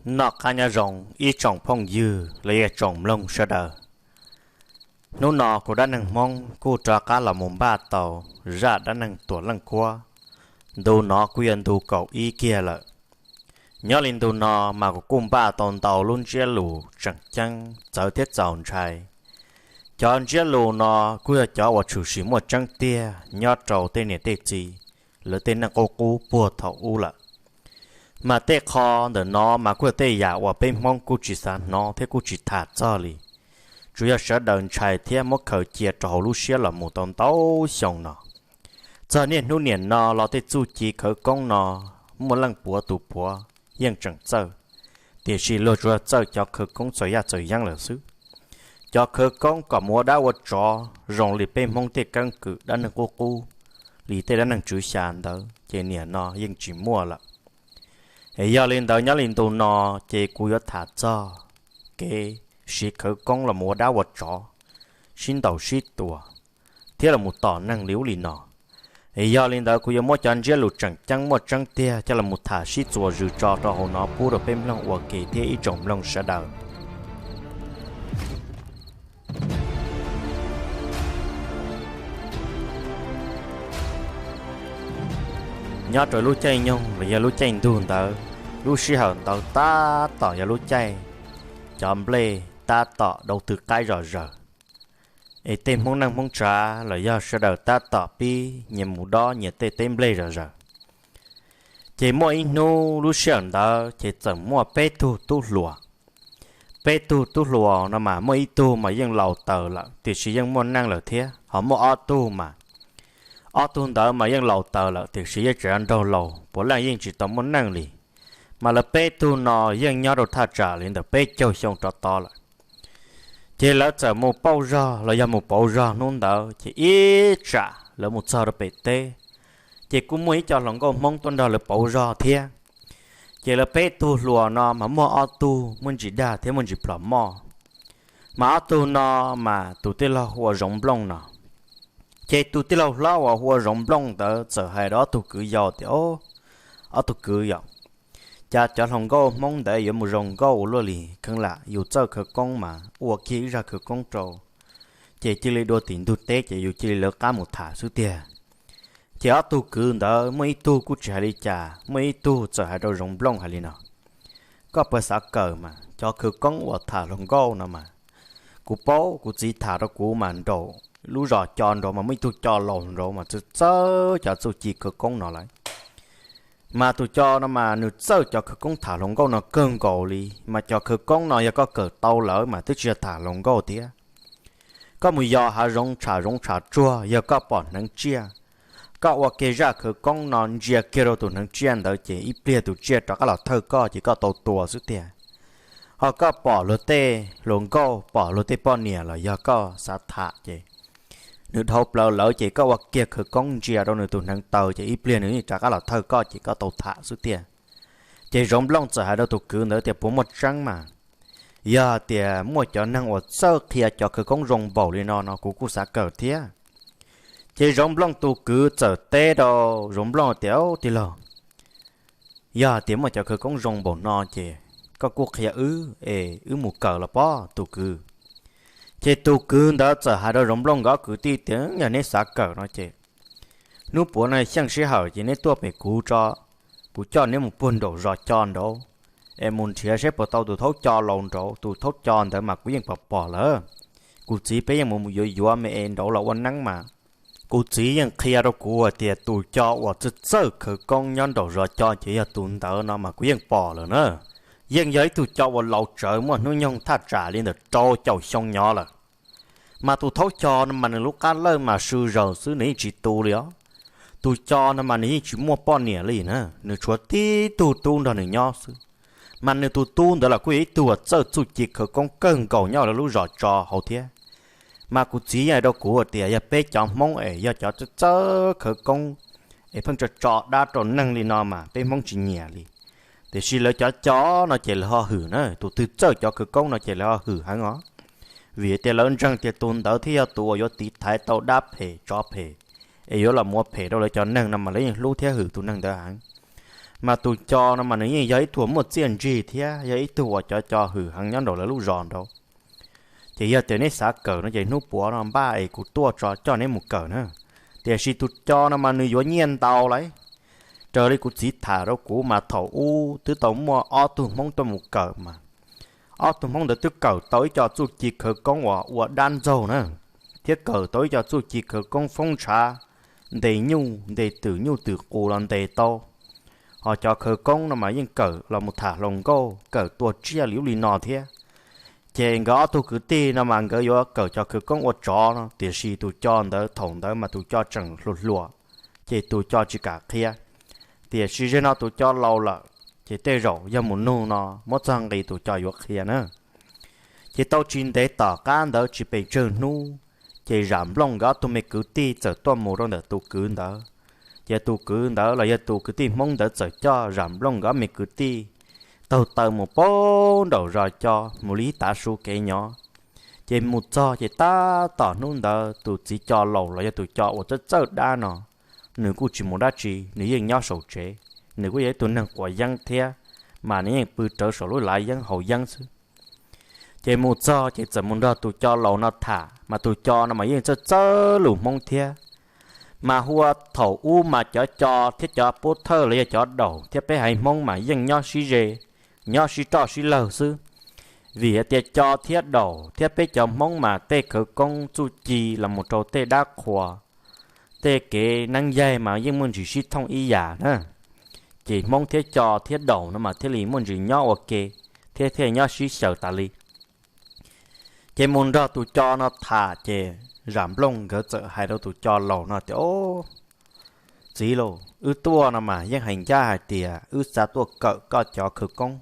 Noj qab nyob zoo ib tsoom phooj ywg los yog tsoom mloog sawv daws. Hnub no kuv Dab Neeg Hmoob kuj rov qab los mus npaj tau zaj dab neeg Tuam Leej Kuab. Ntu no kuj yog ntu kaum ib kiag lawm. Nyob li ntu no mas kuv kuj npaj tau ntau lub ntsiab lus tseem ceeb txawv thiab txaus ntshai. Cov ntsiab lus no kuj yog cov uas tshwm sim muaj tseeb tiag nyob rau tej niam tej txiv lawv tej neej qub qub puag thaum ub lawm. Mas tej qho ntawm no mas kuj yog tej yam uas peb Hmoob kuj tsis xav hnov thiab kuj tsis tham txog li. Tsuas yog sawv daws ntshai thiab muab khaws cia rau hauv lub siab los mus tau ntau xyoo no. Txog niaj hnub niam no los tej txuj ci khawv koob no muaj leej puav tus puav yeej tseem txawj, tiam sis luag tsuas txawj cov khawv koob txaus yaj txaus yeeb lawm xwb. Cov khawv koob kom mus ua dab ua tsov zoo li peb Hmoob tej keeb kwm dab neeg qub qub, li tej dab neeg tswv xya ntawd ces niam no yeej tsis muaj lawm. Es yog li ntawd nyob li ntu no ces kuv yuav tham txog kev siv khawv koob los mus ua dab ua tsov, sib ntaus sib tua, thiab los mus tom neeg li ub li no. Es yog li ntawd kuv yuav muab cov ntsiab lus tseem ceeb muaj tseeb tiag coj los mus tham sib txuas zws tso rau hauv no pub rau peb mloog ua ke thiab ib tsoom mloog sawv daws. Nyob rau lub caij nyoog los yog lub caij ntug ntawd, lub sij hawm ntawd tab tom yog lub caij cov nplej tab tom dau tw qaib zom zaws, es tej Hmoob neej Hmoob tsav los yog sawv daws tab tom pib nyias mus dob nyias tej teb nplej zom zaws. Ces muaj ib hnub lub sij hawm ntawd ces txawm muaj peb tug tub hluas. Peb tug tub hluas no mas muaj ib tug mas yeej laus taws lawm tiam sis yeej muaj neej lawm thiab, ho muaj ob tug mas, ob tug ntawd mas yeej laus taws lawm tiam sis yeej tseem nraug laus puav leej yeej tsis tau muaj neej li. Mas lawv peb tug no yeej nyob rau thaj tsam li ntawm peb caug xyoo rov tod lawm. Ces lawv txawm mus pauj zog los yog mus pauv zog hnub ntawd ces ib tsam lawv mus txog rau pem teb, ces kuj muaj ib co hluas nkauj Hmoob tuaj nrog lawv pauv zog thiab. Ces lawv peb tug hluas no mas muaj ob tug muaj ntsis dag thiab muaj ntsis plhom moj. Mas ob tug no mas tus tij laug hu ua Zoov Nplooj no. Ces tus tij laug hlob uas hu ua Zoov Nplooj ntawd txawm hais rau ob tug kwv yau tias, ob tug kwv yom, cas cov hluas nkauj Hmoob ntawd yuav mus zoo nkauj ua luaj li, kheev lam yus txawj khawv koob mas ua kiag ib zaj khawv koob rau, ces cia li dua tim ntug teb ces yus cia li lawv qab mus tham xwb tiag. Ces ob tug kwv ntawd muaj ib tug kuj tsis hais li cas, muaj ib tug txawm hais rau Zoov Nplooj hais li no, koj puas xav kawm mas, cov khawv koob uas tham hluas nkauj no mas, kuv paub kuv txiv tham rau kuv mas nraum lub zos co nraud mas muaj ib tug co laus nraud mas txawj txawj cov txuj ci khawv koob no lawm. Mas tus co no mas nws txawj cov khawv koob tham hluas nkauj no kawg nkaus li, mas cov khawv koob no yog koj kawm tau lawm mas twb tsis yog tham hluas nkauj thiab. Koj mus yos hav zoov tsham zoov tsham tsuag, yog koj pom hneev tsiaj, koj ua kiag zaj khawv koob no ntsia kiag rau tus hneev tsiaj ntawd ces ib pliag tus tsiaj rov qab los thawj koj ces koj tau tua xwb tiag. Ho koj pom luag tej hluas nkauj, pom luag tej poj niam los yog koj xav tham ces nws dhau plaws lawm ces koj ua kiag khawv koob ntsia rau nws tus hneev taw ces ib pliag nws rov qab los thawj koj ces koj tau tham xwb tiag. Ces Zoov Nplooj txawm hais rau tus kwv ntawd tias puas muaj tseeb mas, yog hais tias muaj cov neeg uas txawj qhia cov khawv koob zoo npaum li no no kuv kuj xav kawm thiab. Ces Zoov Nplooj tus kwv txawm teb rau Zoov Nplooj tias, tij laug, yog hais tias muaj cov khawv koob zoo npaum no ces koj kuj qhia wb es wb mus kawm los pob tus kwv. Ces tus kwv ntawd txawm hais rau Zoov Nplooj nkawd kwv tij tias yog neb xav kawm no ces hnub puav no xyeej sij hawm ces neb tuaj pem kuv tso, kuv coj neb mus puag nraum zos co nraud es mus nrhiav saib puas tau tus thaub co laus nraud, tus thaub co ntawd mas kuv yeej pom pom lawm. Kuv txiv peb yeej mus yuav yuav me es nraud los ua neeb mas Kuv txiv yeej qhia rau kuv hais tias tus co uas txawj txawj khawv koob nyob nraum zos co ces yog tus ntawd no mas kuv yeej pom lawm na. Yeej yog ib tug co uas laus tsawv muaj hnub nyoog thaj tsam li ntawm rau caum xyoo nyob lawm. Mas tus thaub co no mas nws lub qab lawj mas sw zaws xwb, nws yeej tsis tu li os. Tus co no mas nws yeej tsis muaj poj niam li na, nws tshuav tib tug tub nrog nws nyob xwb. Mas nws tus tub ntawd los kuj yog ib tug uas txawj txuj ci khawv koob kawg nkaus nyob lawv lub zos co hauv thiab. Mas kuv txiv yeej hais rau kuv tias yog peb cov Hmoob es yog cov txawj txawj khawv koob es pheej tso tso dab rau neeg li no mas peb Hmoob tsis nyiam li. Tiam sis lawv cov co no ces lawv ho hwm na, tus twg txawj cov khawv koob no ces lawv ho hwm heev os. Vim tias lawv ntseeg tias tus ntawd thiaj yog tus uas yuav tiv thaiv tau dab phem tsov phem es yuav los mus ua phem rau lawv cov neeg no mas lawv yeej hlub thiab hwm tus neeg ntawd heev. Mas tus co no mas nws yeej yog ib tug muaj txiaj ntsig thiab yog ib tug uas cov co hwm heev nyob nraum lawv lub zos nraud. Ces yog tias neb xav kawm no ces hnub puav no npaj es kuv tuaj tso coj neb mus kawm na. Tiam sis tus co no mas nws yuav nyiaj ntau lauj. Raws li kuv txiv tham rau kuv mas thaum ub twb tau muaj ob tug Hmoob tuaj mus kawm mas ob tug Hmoob ntawd twb kawm tau ib co txuj ci khawv koob uas ua dab ntxaug na, thiab kawm tau ib co txuj ci khawv koob foob ntshav, ntes nyuj ntes twm nyuj twm qus los ntes tau. Ho cov khawv koob no mas yeej kawm los mus tham hluas nkauj, kawm tua tsiaj li ub li no thiab. Ces nkawd ob tug kwv tij no mas nkawd yuav kawm cov khawv koob ua tsov no, tiam sis tus co ntawd thaum ntawd mas tus co tseem hluas hluas, ces tus co tsis kam qhia. Tiam sis zaum no tus co laus lawm, ces tej zaum yog mus nug no muab txog nqi tus co yuav qhia na. Ces tau tsis ntev tom qab ntawd tsis pes tsawg hnub, ces Zam Nplooj nkawd ob tug me kwv tij txawm tuaj mus rau ntawm tus kwv ntawd. Ces tus kwv ntawd los yog tus kwv tij Hmoob ntawd txawm coj Zam Nplooj nkawd ob me kwv tij taug taw mus puag nraum zos co mus li tav su kev nyob. Ces mus txog ces tab tom hnub ntawd tus txiv co laus los yog tus co uas txawj txawj dab no, nws kuj tsis mus dab tsi, nws yeej nyob saum tsev. Nws kuj yog ib tug neeg quav yeeb thiab, mas nws yeej pw rawv saum lub lav yeeb haus yeeb xwb. Ces mus txog ces txawm mus nrog tus co laus no tham, mas tus co no mas yeej txawj txawj lus Hmoob thiab. Mas hu ua thaum ub mas cov co thiab cov pub thawj los yog cov daus thiab peb haiv Hmoob mas yeej nyob sib ze, nyob sib roj sib lawg xwb. Vim hais tias co thiab daus thiab peb cov Hmoob mas tej khawv koob txuj ci los mus rau tej dab qhuas, tej kev neeb yaig mas yeej muaj ntsis sib thooj ib yam na. Ces Hmoob thiab co thiab daus no mas thiaj li muaj ntsis nyob ua ke thiab thiaj nyob sib xyaw tas li. Ces mus nrog tus co no tham ces Zam Nplooj nkawd txawm hais rau tus co laus no tias, Au, txiv lauj, wb tuaj no mas yeej hais ncaj hais tias wb xav tuaj kawm koj cov khawv koob.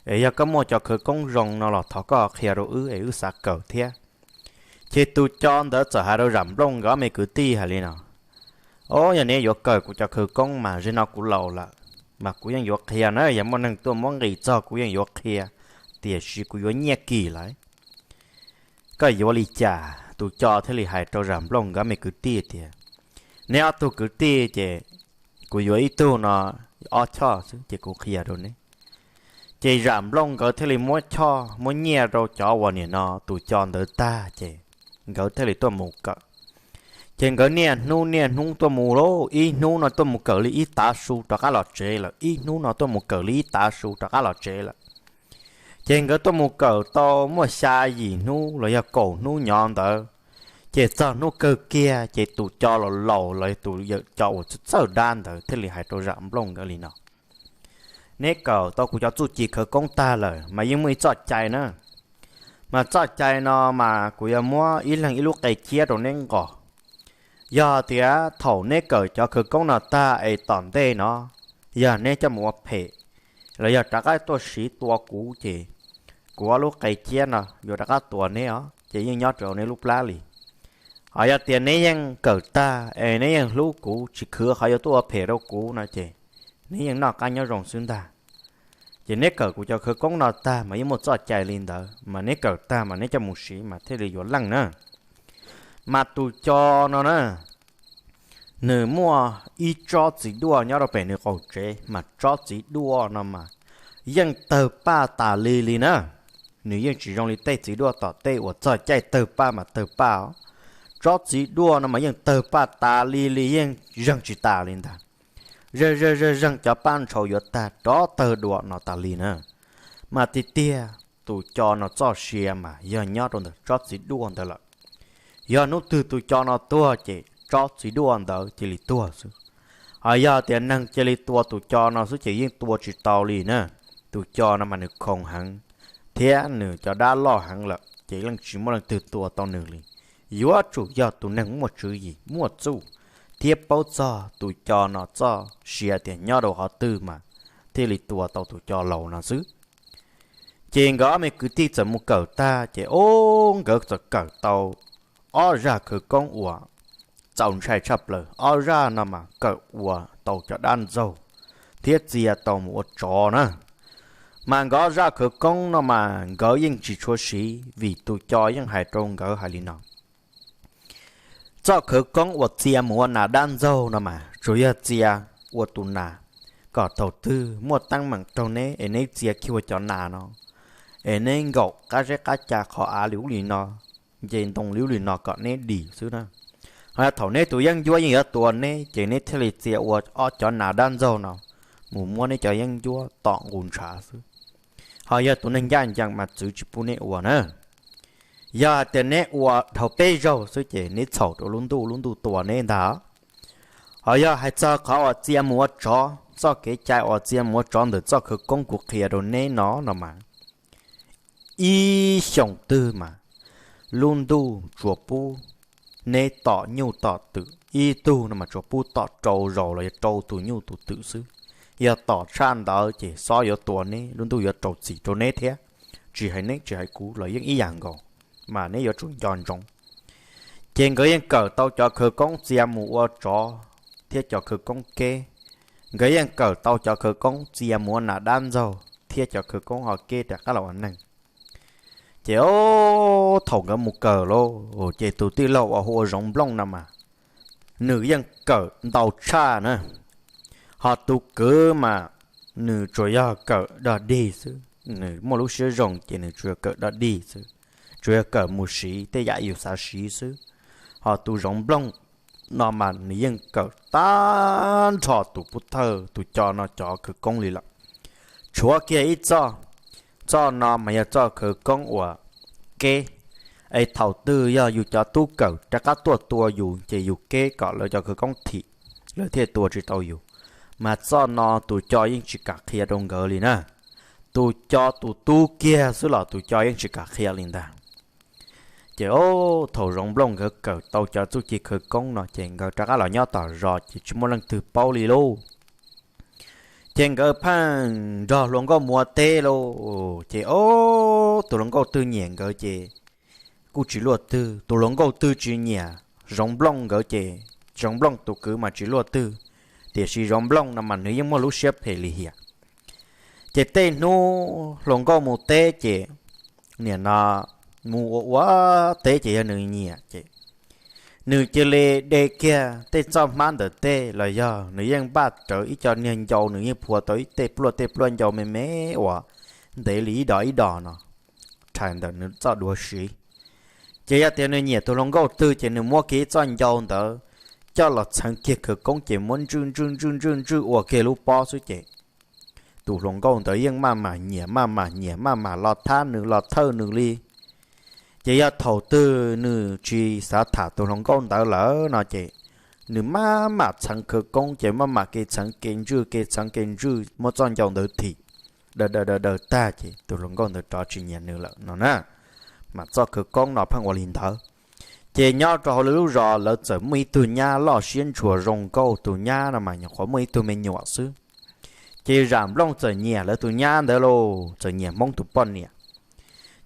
Es yog koj muaj cov khawv koob zoo no los thov koj qhia rau wb es wb xav kawm thiab. Ces tus co ntawd txawm hais rau Zam Nplooj nkawd ob me kwv tij hais li no, Au, yog neb yuav kawm kuv cov khawv koob mas zaum no kuv laus lawm, mas kuv yeej yuav qhia na, yog muaj neeg tuaj muab nqis txog kuv yeej yuav qhia, tiam sis kuv yuav nyiaj kim lawm. Koj yuav li cas? Tus co thiaj li hais rau Zam Nplooj nkawd ob me kwv tij tias, Neb ob tug kwv tij ces kuv yuav ib tug no ob choj xwb ces kuv qhia rau neb. Ces Zam Nplooj nkawd thiaj li muab choj muab nyiaj rau cov uas nim no tus co ntawd tag ces nkawd thiaj li tuaj mus kawm. Ces nkawd niaj hnub niaj hnub tuaj mus lauj, ib hnub no tuaj mus kawm li ib tav su rov qab los tsev lawm, ib hnub no tuaj mus kawm li ib tav su rov qab los tsev lawm. Ces nkawd tuaj mus kawm tau muaj xya yim hnub los yog kaum hnub nyob ntawd, ces txog hnub kawg kiag ces tus co laus laus los yog tus yawm co uas txawj txawj dab ntawd thiaj li hais rau Zam Nplooj nkawd li no, Neb kawm tau kuv cov txuj ci khawv koob tag lawm mas yeej muaj ib txoj cai na. Mas txoj cai no mas kuv yuav muab ib leeg ib lub qe ciab rau neb nqos. Yog tias thaum neb kawm cov khawv koob no tag es tom ntej no, yog neb coj mus ua phem los yog rov qab tuaj siv tua kuv ces kuv ob lub qe ciab no yuav rov qab tua neb os, ces yeej nyob rau neb lub plab li. Ho yog tias neb yeej kawm tag es neb yeej hlub kuv tsis khwv qhov yuav tuaj ua phem rau kuv no ces neb yeej noj qab nyob zoo xwb ntag. Ces neb kawm kuv cov khawv koob no tag mas yeej muaj txoj cai li ntawd, mas neb kawm tag mas neb coj mus siv mas thiaj li yuav leej na. Mas tus co no na, nws muaj ib tsob txiv duaj nyob rau pem nws qaum tsev, mas tsob txiv duaj no mas yeej tawg paj tas li li na. Nws yeej tsis zoo li tej txiv duaj tom tej uas txog caij tawg paj mas tawg paj os. Tsob txiv duaj no mas yeej tawg paj tas li li, yeej zeeg tsis tas li ntag. Zeeg zeeg zeeg zeeg cov paj ntshaus yuav tag rov tawg dua no tas li na. Mas tiag tiag tus co no txoj sia mas yog nyob rau ntawm tsob txiv duaj ntawd lawm. Yog hnub twg tus co no tuag ces tsob txiv duaj ntawd cia li tuag xwb. Ho yog tias neeg cia li tua tus co no xwb ces yeej tua tsis tau li na. Tus co no mas nws khoo heev thiab nws cov dab loj heev lawm ces yeej tsis muaj leej twg tua tau nws li. Yuav tsum yog tus neeg muaj tswv yim muaj txuj thiab paub txog tus co no txoj sia tias nyob rau qhov twg mas thiaj li tua tau tus co laus no xwb. Ces nkawd ob me kwv tij txawm mus kawm tag ces ub nkawd txawm kawm tau ob zaj khawv koob uas txaus ntshai tshaj plaws. Ob zaj no mas kawm ua tau cov dab ntxaug thiab txia tau mus ua tsov na. Mas nkawd ob zaj khawv koob no mas nkawd yeej tsis tshua siv vim tus co yeej hais rau nkawd hais li no: Txoj khawv koob uas txia mus ua nas dab ntxaug no mas tsuas yog txia ua tus nas kom thaum twg muaj teeb meem raug neb es neb txia kiag ua cov nas no es neb nkaum qab zeb qab ca qhov av li ub li no, nce ntoo li ub li no kom neb dim xwb na. Ho thaum neb tus yeeb ncuab yeej yuav tua neb ces neb thiaj li txia ua ob cov nas dab ntxaug no mus muab neb cov yeeb ncuab tom nqus ntshav xwb. Ho yog tus neeg ncaj ncees mas txwv tsis pub neb ua na. Yog hais tias neb ua dhau peb zaug xwb ces neb txhaum rau lub ntuj, lub ntuj tua neb ntag. Ho yog hais txog qhov uas txia mus ua tsov, txoj kev cai uas txia mus ua tsov ntawm txoj khawv koob kuv qhia rau neb no no mas ib xyoos twg mas lub ntuj tsuas pub neb tom nyuj tom twm, ib tug no mas tsuas pub tom rau zaus los yog rau tus nyuj tus twm xwb. Yog tom tshaj ntawd ces xob yuav tua neb, lub ntuj yuav rau txim rau neb thiab. Tsis hais neb tsis hais kuv los yeej ib yam nkaus, mas neb yuav tsum nco ntsoov. Ces nkawd yeej kawm tau cov khawv koob txia mus ua tsov thiab cov khawv koob keb. Nkawd yeej kawm tau cov khawv koob txia mus ua nas dab ntxaug thiab cov khawv koob ho keb rov qab los ua neeg. Ces o, thaum nkawd mus kawm lauj, ces tus tij laug uas hu ua Zoov Nplooj no mas nws yeej kawm ntau tshaj na. Ho tus kwv mas nws tsuas yog kawm dog dig xwb, nws muaj lub siab zoo ces nws tsuas yog kawm dog dig xwb, tsuas yog kawm mus siv tej yam yus xav siv xwb. Ho tus Zoov Nplooj no mas nws yeej kawm tag nrho tus pov thawj tus co no cov khawv koob li lawm. Tshuav kiag ib txoj, txoj no mas yog txoj khawv koob uas keb, es thaum twg yog yus cov tub kawm rov qab tuaj tua yus ces yus keb kom lawv cov khawv koob thim, lawv thiaj tua tsis tau yus. Mas txoj no tus co yeej tsis kam qhia rau nkawd li na. Tus co tus tub kiag xwb los tus co yeej tsis kam qhia li ntag. Ces o, thaum Zoov Nplooj nkawd kawm tau cov txuj ci khawv koob no ces nkawd rov qab los nyob tom zos ces tsis muaj leej twg paub li lauj. Ces nkawd pheej nrog hluas nkauj mus ua teb lauj. Ces o, tus hluas nkauj twg nyiam nkawd ces kuj tsis luaj twg, tus hluas nkauj twg tsis nyiam Zoov Nplooj nkawd ces Zoov Nplooj tus kwv mas tsis luaj twg. Tiam sis Zoov Nplooj no mas nws yeej muaj lub siab phem lim hiam. Ces tej hnub hluas nkauj mus teb ces nim no mus ua ua teb ces yog nws nyiam ces nws cia li de kiag tej txoj hmab ntawm tej los yog nws yeej npaj rawv ib co niag ncau, nws yeej phua tau ib tej pluaj tej pluaj ncau me me uas ntev li ib dos ib dos no rhais ntawm nws txoj duav siv. Ces yog tias nws nyiam tus hluas nkauj twg ces nws muab kiag ib txoj ncau ntawd coj los txheev kiag khawv koob ces muab ntswj ntswj ntswj ntswj ntswj ua kiag lub pob xwb ces tus hluas nkauj ntawd yeej maj mam nyiam maj mam nyiam maj mam los thab nws los thawj nws li. Ces yog thaum twg nws tsis xav tham tus hluas nkauj ntawd lawm no ces nws maj mam txheev khawv koob ces maj mam kev txheev kev ntswj kev txheev kev ntswj muab txoj ncau ntawd thim daws daws daws daws tag ces tus hluas nkauj ntawd rov tsis nyiam nws lawm no na. Mas txoj khawv koob no pheej ua li ntawd. Ces nyob rau hauv lawv lub zos lawv txawm muaj ib tug nyab loj siab ntshua zoo nkauj, tus nyab no mas nyuam qhuav muaj ib tug me nyuam xwb. Ces Zam Nplooj txawm nyiam lawv tus nyab ntawd lauj, txawm nyiam Hmoob tus poj niam.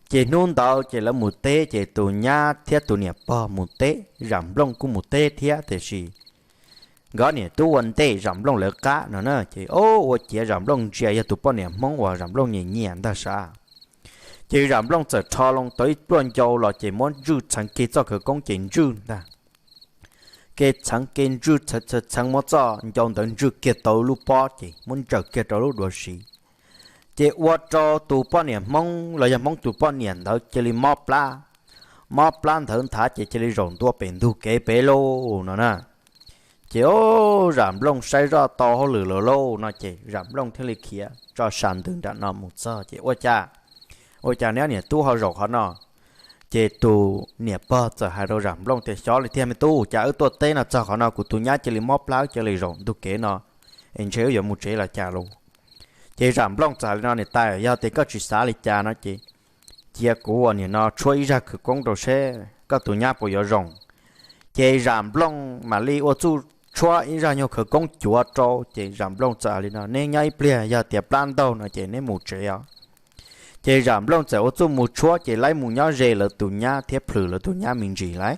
Ces hnub ntawd ces lawv mus teb ces tus nyab thiab tus niam pog mus teb, Zam Nplooj kuj mus teb thiab tiam sis nkawd niam tub ua ntej Zam Nplooj lawv qab no na. Ces o, ua ciav Zam Nplooj ntsia yog tus poj niam Hmoob uas Zam Nplooj nyiam nyiam ntag sav. Ces Zam Nplooj txawm rho loo tau ib pluaj ncau los ces muab ntswj txheev kiag txoj khawv koob ces ntswj ntag. Kev txheev kev ntswj txheev txheev muab txoj ncau ntawd ntswj kiag tau lub pob ces muab ntsaws kiag rau lub duav siv. Ces ua rau tus poj niam Hmoob los yog Hmoob tus poj niam ntawd cia li mob plab. Mob plab nthawv nthav ces cia li zaum ntua pem ntug kev pem lauj no na. Ces o, Zam Nplooj saib zoj tau hauj lwm lawm lauj no ces Zam Nplooj thiaj li khiav tso sa ntws nram no mus txog ces ua cas, ua cas neb niam tub ho zaum qhov no? Ces tus niam pog txawm hais rau Zam Nplooj tias, Xyov li tiag me tub, cas wb tuaj teb no txog qhov no kuv tus nyab cia li mob plab cia li zaum ntug kev no, es ntshe wb yuav mus tsev los cas lauj? Ces Zam Nplooj txawm hais li no, Niam tais, yog tias koj tsis xav li cas no ces cia kuv ua niam no tshuab ib zaj khawv koob rau seb koj tus nyab puas yuav zoo. Ces Zam Nplooj mam li ua txuj tshuab ib zaj nyuag khawv koob cuav rau, ces Zam Nplooj txawm hais li no, Neb nyob ib pliag, yog tias plab ntaug no ces neb mus tsev os. Ces Zam Nplooj txawm ua txuj mus tshuab, ces lawv mus nyob ze lawv tus nyab thiab plhws lawv tus nyab me ntsis lawm.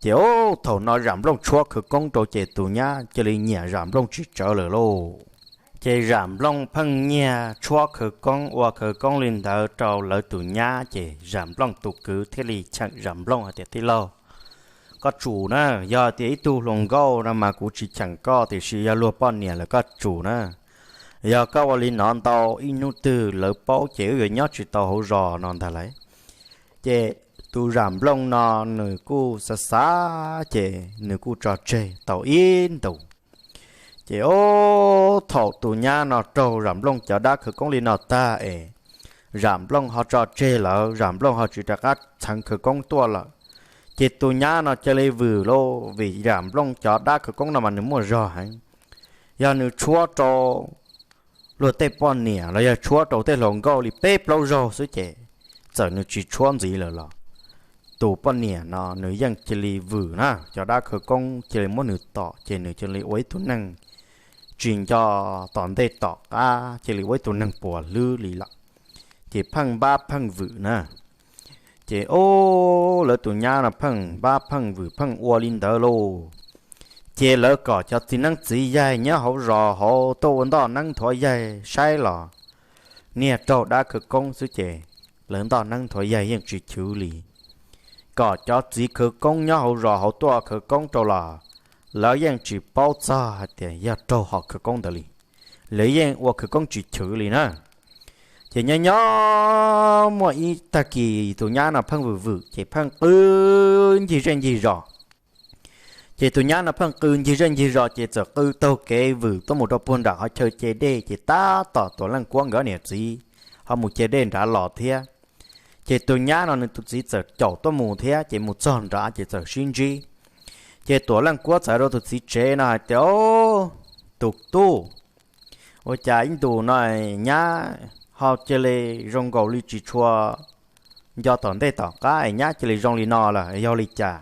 Ces ub, thaum no Zam Nplooj tshuab khawv koob rau ces tus nyab cia li nyiam Zam Nplooj tsis tsawv lawm lauj. Ces Zam Nplooj pheej nyiag tshuab khawv koob ua khawv koob li ntawd rau lawv tus nyab, ces Zam Nplooj tus kwv thiaj li cheem Zam Nplooj hais tias, Tij laug, koj tsum na, yog tias ib tug hluas nkauj no mas kuv tsis cheem koj, tiam sis yog luag poj niam lawm koj tsum na. Yog koj ua li no ntau, ib hnub twg lawv paub ces wb yuav nyob tsis tau hauv zos no ntag lauj. Ces tus Zam Nplooj no nws kuj xav xav, ces nws kuj tso tseg tau ib ntus. Ces ub, thaum tus nyab no raug Zam Nplooj cov dab khawv koob li no tag es Zam Nplooj ho tso tseg lawm, Zam Nplooj ho tsis rov qab txheev khawv koob tuaj lawm, ces tus nyab no cia li vwm lauj, vim Zam Nplooj cov dab khawv koob no mas nws muaj zog heev. Yog nws tshuab rau luag tej poj niam los yog tshuab rau tej hluas nkauj li peb plaub zaug xwb ces txawm nws tsis tshuab ntxiv lawm los tus poj niam no nws yeej cia li vwm na, cov dab khawv koob cia li muab nws tom, ces nws cia li ua ib tug neeg tsis nco tom ntej tom qab, cia li ua ib tug neeg puas hlwb li lawm. Ces pheej npab pheej vwm na. Ces ub, lawv tus nyab no pheej npab pheej vwm pheej ua li ntawd lauj. Ces lawv kom cov txiv neeb txiv yaig nyob hauv zos hauv tuaj ua ntoj neeb nthuav yaig saib los niag raug dab khawv koob xwb ces lawv ntoj neeb nthuav yaig yeej tsis chwv li. Kom cov txiv khawv koob nyob hauv zos hauv tuaj khawv koob rau los lawv yeej tsis paub txog hais tias yog raug hom khawv koob ntawd li. Lawv yeej ua khawv koob tsis chwv li na. Ces nyob nyob muaj ib tag kis tus nyab no pheej vwm vwm ces pheej qw ncig zej ncig zos. Ces tus nyab no pheej qw ncig zej ncig zos ces txawm qw taug kev vwm tuaj mus rau puag nram qhov chaw ce dej, ces tab tom Tuam Leej Kuab nkawd niam txiv ho mus ce dej nrad los thiab. Ces tus nyab no nws tus txiv txawm caum tuaj mus thiab, ces mus txog nrad ces txawm sib ntsib. Ces Tuam Leej Kuab txawm hais rau tus txiv tsev no hais tias, Ub, tus tub, ua cas ib ntus no nyab ho cia li zoo nkaus li tsis tshua nco tom ntej tom qab es nyab cia li zoo li no lawm, yog li cas?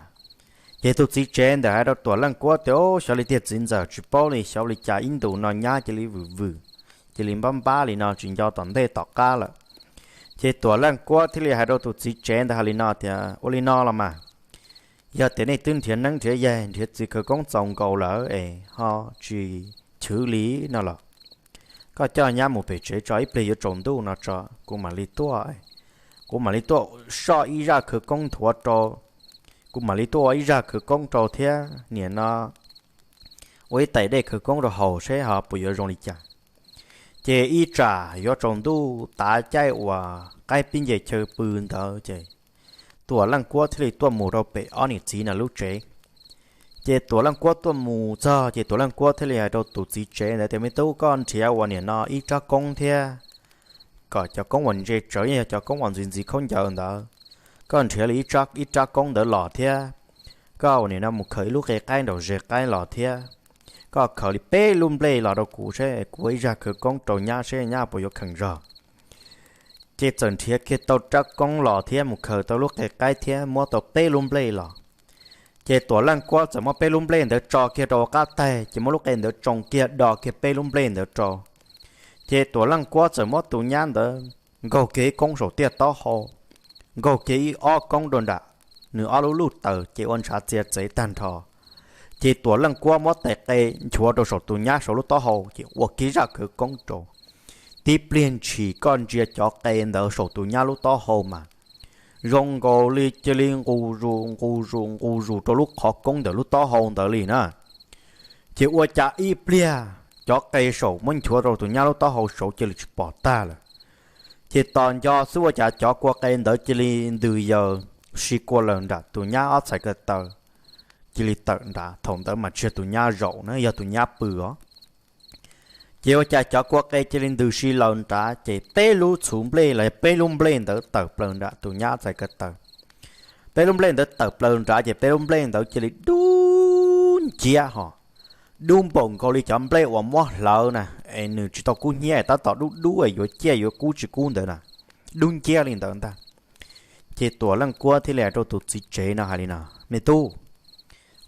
Ces tus txiv tsev ntawd hais rau Tuam Leej Kuab tias, Ub, xyov li tiag txiv ntxawm, tsis paub li, xyov li cas ib ntus no nyab cia li vwm vwm, cia li npab npab li no tsis nco tom ntej tom qab lawm. Ces Tuam Leej Kuab thiaj li hais rau tus txiv tsev ntawd hais li no tias, Ua li no los mas, yog tias nej twb nrhiav neeb nrhiav yaig nrhiav txiv khawv koob txaus nkaus lawm es ho tsis chwv li no los, koj coj nyab mus pem tsev tso, ib pliag yuav tsaus ntuj no tso kuv mam li tuaj, kuv mam li tuaj soj ib zaj khawv koob nthuav rau, kuv mam li tuaj ua ib zaj khawv koob rau thiab niam no ua ib tais dej khawv koob rau haus seb ho puas yuav zoo li cas. Ces ib tsam yuav tsaus ntuj tav caij uas qaib pib nce chaw pw ntawd ces Tuam Leej Kuab thiaj li tuaj mus rau pem ob niam txiv no lub tsev. Ces Tuam Leej Kuab tuaj mus txog ces Tuam Leej Kuab thiaj li hais rau tus txiv tsev ntawd tias, Me tub, koj nrhiav ua niam no ib rab koob thiab, kom cov koob uas ntse tsawv, yog cov koob uas ntxiv ntxiv khaub ncaws ntawd, koj nrhiav li ib rab koob ntawd los thiab, koj ua niam no mus khaws ib lub qe qaib nraum ze qaib los thiab, koj khaws li peb lub nplej los rau kuv seb, kuv ua ib zaj khawv koob rau nyab seb nyab puas yuav kheem zog. Ces txawm nrhiav kiag tau rab koob los thiab mus khaws tau lub qe qaib thiab muab tau peb lub nplej los. Ces Tuam Leej Kuab txawm muab peb lub nplej ntawd tso kiag rau qab taig, ces muab lub qe ntawd tsoo kiag do kiag peb lub nplej ntawd rau. Ces Tuam Leej Kuab txawm muab tus nyab ntawd nkaug kiag ib koob saum tiaj taub hau, nkaug kiag ib ob koob rau nram nws ob lub luj taws, ces ua ntshav txia txev tag nrho. Ces Tuam Leej Kuab muab tais qe nchuav rau saum tus nyab saum lub taub hau, ces ua kiag zaj khawv koob rau. Tib pliag ntshis koj ntsia cov qe ntawd saum tus nyab lub taub hau mas zoo nkaus li cia li nqus zus nqus zus nqus zus rau lub qhov koob ntawm lub taub hau ntawd li na. Ces ua cas ib pliag cov qe saum muab nchuav rau tus nyab lub taub hau saud cia li tsis pom tag lawm. Ces tos nco xwb ua cas cov kua qe ntawd cia li ntws yaws si kua lawm nram tus nyab ob txhais ko taw, cia li tawm nrad. Thaum ntawd mas tsis yog tus nyab zaum na, yog tus nyab pw os. Ces ua cas cov kua qe cia li ntws si lawm nrad, ces peb lub txhuv nplej los yog peb lub nplej ntawd tawm plaws nram tus nyab ob txhais ko taw. Peb lub nplej ntawd tawm plaws nrad ces peb lub nplej ntawd cia li dub nciab ho, dub npaum nkaus li cov nplej uas muab hlawv na, es nws tsis tau kub hnyiab, tab tom dub dub es yuav ciaj yuav kub tsis kub ntawd na, dub nciab li ntawd ntag. Ces Tuam Leej Kuab thiaj li hais rau tus txiv tsev no hais li no, Me tub,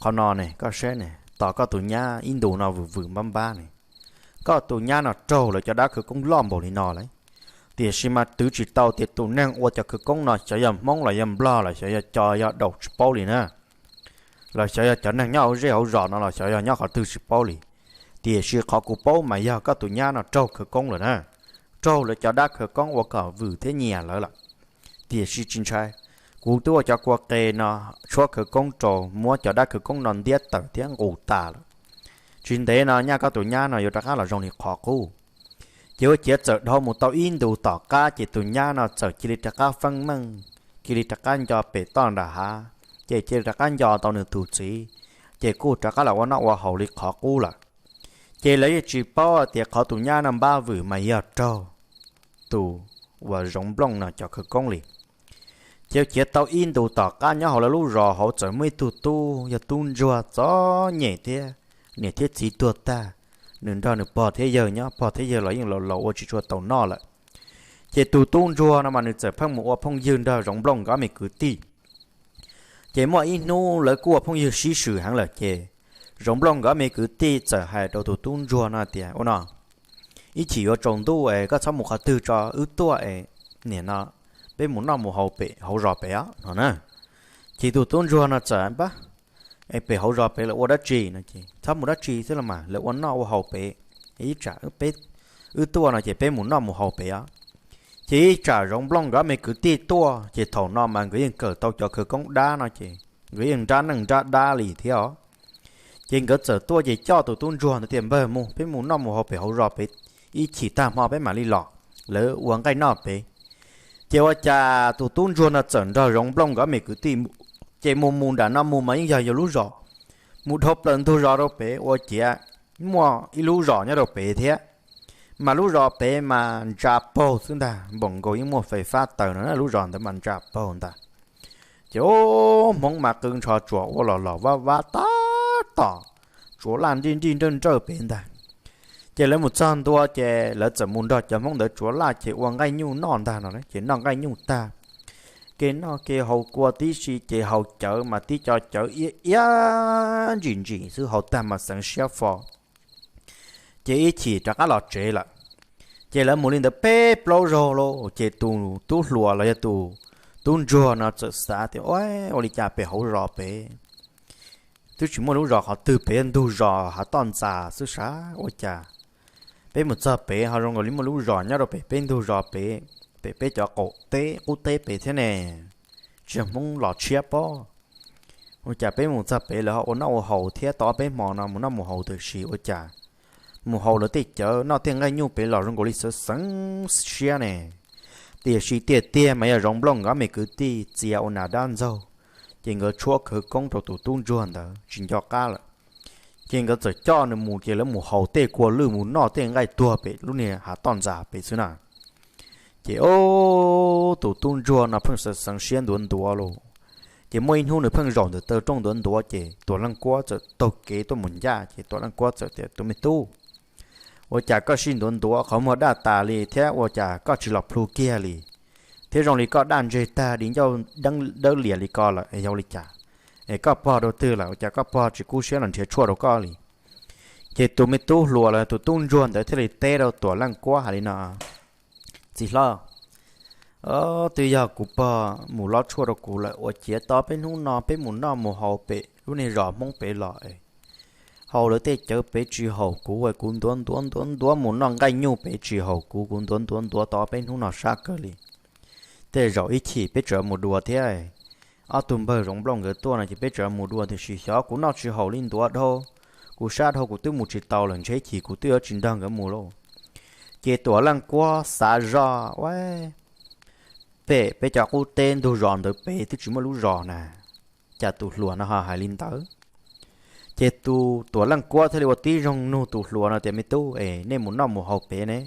qhov no ne, koj saib ne, tos koj tus nyab ib ntus no vwm vwm npab npab ne, koj tus nyab no raug lawv cov dab khawv koob loj npaum li no lawm, tiam sis mas twv tsis tau tias tus neeg ua cov khawv koob no xyov yog Hmoob los yog Nplog los xyov yog co yog daus tsis paub li na, los xyov yog cov neeg nyob hauv zej hauv zos no los xyov yog nyob qhov twg tsis paub li. Tiam sis qhov kuv paub mas yog koj tus nyab no raug khawv koob lawm na, raug lawv cov dab khawv koob ua kom vwm thiab nyiam lawv lawm. Tiam sis tsis ntshai, kuv twb ua cov kua qe no tshuab khawv koob rau, muab cov dab khawv koob no ntiab tawm thiab nqus tas lawm. Tsis ntev no nyaj koj tus nyab no yuav rov qab los zoo li qhov qub. Ces ua ciav txawm dhau mus tau ib ntus tom qab ces tus nyab no txawm cia li rov qab feeb meej, cia li rov qab nco pem toj nram hav, ces cia li rov qab nco tau nws tus txiv, ces kuj rov qab los ua noj ua haus li qhov qub lawm. Ces lawv yeej tsis paub tias qhov tus nyab no npab vwm mas yog raug tus uas Zoov Nplooj no cov khawv koob li. Ces ua ciav tau ib ntus tom qab nyob hauv lawv lub zos hauv txawm muaj ib tug tub yog tub ntsuag txom nyem thiab niam thiab txiv tuag tag, nws nrog nws pog thiab yawg nyob, pog thiab yawg los yeej laus laus ua tsis tshua tau noj lawm. Ces tus tub ntsuag no mas nws txawm pheej mus ua phooj ywg nrog Zoov Nplooj nkawd ob me kwv tij. Ces muaj ib hnub lawv kuj ua phooj ywg sib swm heev lawm ces Zoov Nplooj nkawd ob me kwv tij txawm hais rau tus tub ntsuag no tias, Ua no, ib chim yuav tsaus ntuj es koj txhob mus qhov twg tso, wb tuaj es nim no peb mus noj mus haus pem hauv zos pem os no na. Ces tus tub ntsuag no txawm, Npab, es pem hauv zos pem lawv ua dab tsi no? Ces, Txhob mus dab tsi xwb los mas, lawv ua noj ua haus pem, ib tsam wb tuaj no ces peb mus noj mus haus pem os. Ces ib tsam Zoov Nplooj nkawd ob me kwv tij tuaj ces thaum no mas nkawd yeej kawm tau cov khawv koob dab no ces nkawd yeej nrab neej nrab dab li thiab os. Ces nkawd txawm tuaj ces coj tus tub ntsuag ntawd tias, Npawg, mus, peb mus noj mus haus pem hauv zos pem, ib chim tag hmo peb mam li los, lawv ua nqaij noj pem. Ces ua cas tus tub ntsuag no txawm nrog Zoov Nplooj nkawd ob me kwv tij mus, ces mus mus nram no mus mas yeej yog yus lub zos, mus dhau plaws ntug zos rau pem ua ciav muaj ib lub zos nyob rau pem thiab, mas lub zos pem mas ntsa paug xwb ntag, npaum nkaus yeej muaj fais fab taws no na, lub zos ntawd mas ntsa paug ntag. Ces ub, Hmoob mas qw ntsho tsuas ua los los vab vab tab tom tsuav laj nrij nrij nrawj nrawj pem ntag. Ces lawv mus txog ntua ces lawv txawm mus nrog cov Hmoob ntawd tsuav laj ces ua nqaij nyuj noj ntag no. Ces noj nqaij nyuj tag, kev noj kev haus kua tib si ces haus cawv mas tib co cawv iab iab ntsim ntsim xwb, haus tag mas xeev siab fo. Ces ib chim rov qab los tsev lawm. Ces lawv mus li ntawd peb plaub zaug lauj, ces tus tub hluas los yog tus tub ntsuag no txawm xav tias, Ua, ua li cas pem hauv zos pem twb tsis muaj lub zos qhov twg, pem ntug zos hav toj ntxas xwb sav, ua cas peb mus txog pem ho zoo nkaus li muaj lub zos nyob rau pem peb ntug zos pem, pem peb cov qaum teb qub teb pem thiab ne? Tsis yog Hmoob los tshiab pob? Ua cas peb mus txog pem lawv ho ua noj ua haus thiab, tau ob peb hmo no mus noj mus haus tam sim ua cas mus haus lawv tej cawv noj tej nqaij nyuj pem los zoo nkaus li xeev xeev siab ne? Tiam sis tiag tiag mas yog Zoov Nplooj nkawd ob me kwv tij txia ua nas dab ntxaug, ces nkawd tshuab khawv koob rau tus tub ntsuag ntawd tsis nco qab lawm. Ces nkawd txawm coj nws mus, ces lawv mus haus tej kua lwj mus noj tej nqaij tuag pem lub niag hav toj ntxas pem xwb na. Ces ub, tus tub ntsuag no pheej xeev xeev siab ntuav ntuav lauj. Ces muaj ib hnub nws pheej zaum ntawm taw rooj ntuav ntuav, ces Tuam Leej Kuab txawm taug kev tuaj mus ncaj, ces Tuam Leej Kuab txawm tias, Tus me tub, ua cas koj sij ntuav ntuav qhov muag daj tas li thiab ua cas koj tsis los plhu kiag li? Thiab zoo li koj daj ntseg tag di ncauj dawb liam li ko lawm es yog ua li cas? Es koj pog rau twg lawm, ua cas koj pog tsis kub siab los nrhiav tshuaj rau koj li? Ces tus me tub hluas los tus tub ntsuag ntawd thiaj li teb rau Tuam Leej Kuab hais li no, Txiv hlob, twb yog kuv pog mus lob tshuaj rau kuv lawm ua ciav tau peb hnub no peb mus noj mus haus pem lub niag zos Hmoob pem los es haus lawv tej cawv pem tsis haum kuv, kuv ntuav ntuav ntuav ntuav mus noj nqaij nyuj pem tsis haum kuv, kuv ntuav ntuav ntuav tau peb hnub no sab kawg li. Tej zaum ib chim peb tseem mus dua thiab. Ob tug npawg Zoov Nplooj nkawd tuaj no ces peb tseem mus dua, tiam sis xyov kuv noj tsis haum li ntuav dhau, kuv sab dhau kuv twb mus tsis tau lawm, ntshe ib chim kuv twb yuav tsis nrog nkawd mus lauj. Ces Tuam Leej Kuab xav zoj, Ua, pem peb cov qub teb ntug zos ntawd pem twb tsis muaj lub zos na, cas tus hluas no ho hais li ntawd? Ces tus Tuam Leej Kuab thiaj li ua tib zoo nug tus hluas no tias, Me tub, es nej mus noj mus haus pem ne,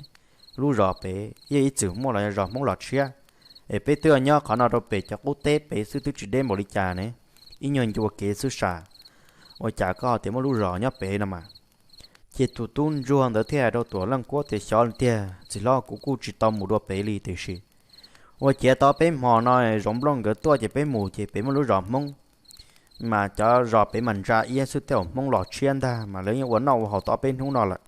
lub zos pem yeej ib txwm muaj los yog zos Hmoob los tshiab? Es peb twb nyob qhov no rau pem cov qub teb pem xwb twb tsis deb npaum li cas ne, ib nyuag ncua kev xwb sas, ua cas koj tias muaj lub zos nyob pem no mas? Ces tus tub ntsuag ntawd thiaj hais rau Tuam Leej Kuab tias, xyov tiag txiv hlob, kuv kuj tsis tau mus dua pem li, tiam sis ua ciav tau peb hmo no Zoov Nplooj nkawd tuaj ces peb mus ces pem muaj lub zos Hmoob, mas cov zos pem mas ntsa iab xwb, tej zaum Hmoob los tshiab ntag, mas lawv yeej ua noj ua haus tau peb hnub no lawm.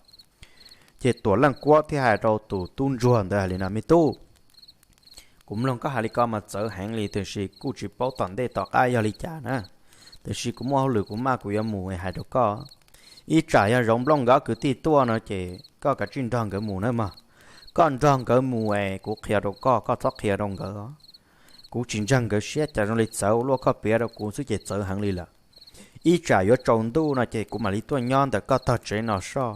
Ces Tuam Leej Kuab thiaj hais rau tus tub ntsuag ntawd hais li no, me tub, kuv mloog koj hais li ko mas txawv heev li, tiam sis kuj tsis paub tom ntej tom qab yog li cas na. Tiam sis kuv muaj hauj lwm kuv maj kuv yuav mus hais rau koj. Ib tsam yog Zoov Nplooj nkawd ob kwv tij tuaj no ces koj kav tsij nrog nkawd mus na mog. Koj nrog nkawd mus es kuv qhia rau koj, koj txhob qhia rau nkawd. Kuv tsis ntseeg nkawd siab, cas zoo li txawv ua luaj, koj piav rau kuv xwb ces txawv heev li lawm. Ib tsam yuav tsaus ntuj no ces kuv mam li tuaj nyob ntawm koj tog tsev no soj.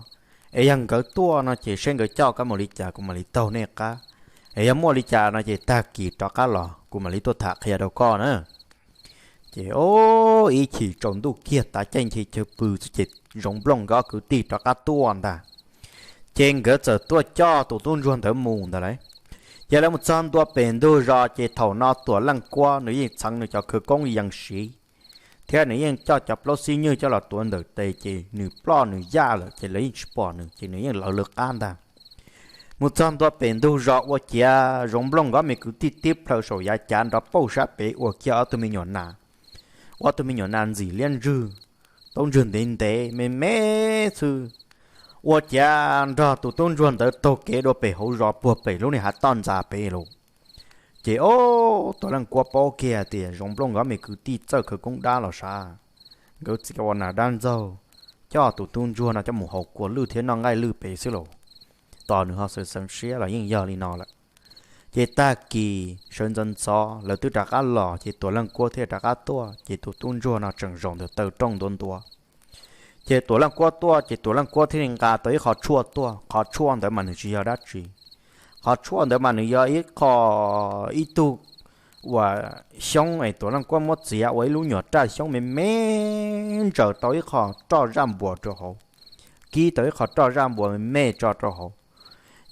Es yog nkawd tuaj no ces seb nkawd coj koj mus li cas kuv mam li taug nej qab. Es yog muaj li cas no ces tag kis rov qab los kuv mam li tuaj tham qhia rau koj na. Ces o, ib chim tsaus ntuj kiag tav caij nchi chaw pw xwb ces Zoov Nplooj nkawd ob kwv tij rov qab tuaj ntag. Ces nkawd txawm tuaj coj tus tub ntsuag ntawd mus ntawd lauj. Ces lawv mus txog ntua pem ntug zos ces thaum no Tuam Leej Kuab nws yeej txheev nws cov khawv koob yees siv, thiab nws yeej coj cov plaub xib nywj coj los tuav ntawm tes ces nws ploj nws yaj lawm ces lawv yeej tsis pom nws ces nws yeej lawv lawv qab ntag. Mus txog ntua pem ntug zos ua ciav Zoov Nplooj nkawd ob me kwv tij tib plhaw saum yav cav nrov pauj sab pem ua kiag ob tug me nyuam nas, ob tug me nyuam nas ntxim liab ntswg, taub ntswg ntev ntev me me xwb. Ua ciav nrog tus tub ntsuag ntawd taug kev dua pem hauv zos puag pem lub niag hav toj ntxas pem lauj. Ces o, Tuam Leej Kuab paub kiag tias Zoov Nplooj nkawd ob me kwv tij txawj khawv koob dab los sav, nkawd txiav ua nas dab ntxaug, coj tus tub ntsuag no coj mus haus kua lwj thiab noj nqaij lwj pem xwb lauj. Tos nws ho xeev xeev siab los yeej yog li no lawm. Ces tag kis sawv ntxov ntxov lawv twb rov qab los ces Tuam Leej Kuab thiaj rov qab tuaj ces tus tub ntsuag no tseem zaum ntawm taw rooj ntuav ntuav. Ces Tuam Leej Kuab tuaj ces Tuam Leej Kuab thiaj li nqa tau ib qho tshuaj tuaj, qhov tshuaj ntawd mas nws tsis yog dab tsi. Qhov tshuaj ntawd mas nws yog ib qho, ib tug uas xyoob es Tuam Leej Kuab muab txiav ua ib lub nyuam raj xyoob me me ntsaws tau ib qho roj zaj npuas rau hauv, kib tau ib qho roj zaj npuas me me tso rau hauv.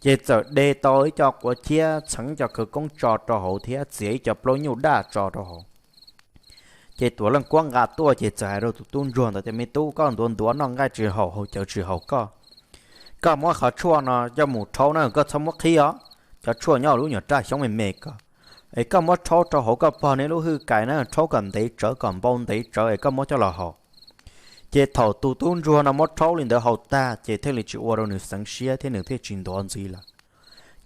Ces txawm de tau ib co quav ciab txheev cov khawv koob tso rau hauv thiab txiav ib co plaub nyuj daj tso rau hauv. Ces Tuam Leej Kuab nqa tuaj ces txawm hais rau tus tub ntsuag ntawd tias, me tub, koj ntuav ntuav noj nqaij tsis haum haus cawv tsis haum koj, koj muab qhov tshuaj no coj mus rhaub na, koj txhob muab qhib os. Cov tshuaj nyob lub nyuam raj xyoob me me ko, es koj muab rhaub rau hauv koj pog neb lub hwj kais na, rhaub kom ntev tsawv kom npau ntev tsawv es koj muab coj los haus. Ces thaum tus tub ntsuag no muab rhaub li ntawd haus tag ces thiaj li tsis ua rau nws xeev siab thiab nws thiaj tsis ntuav ntxiv lawm.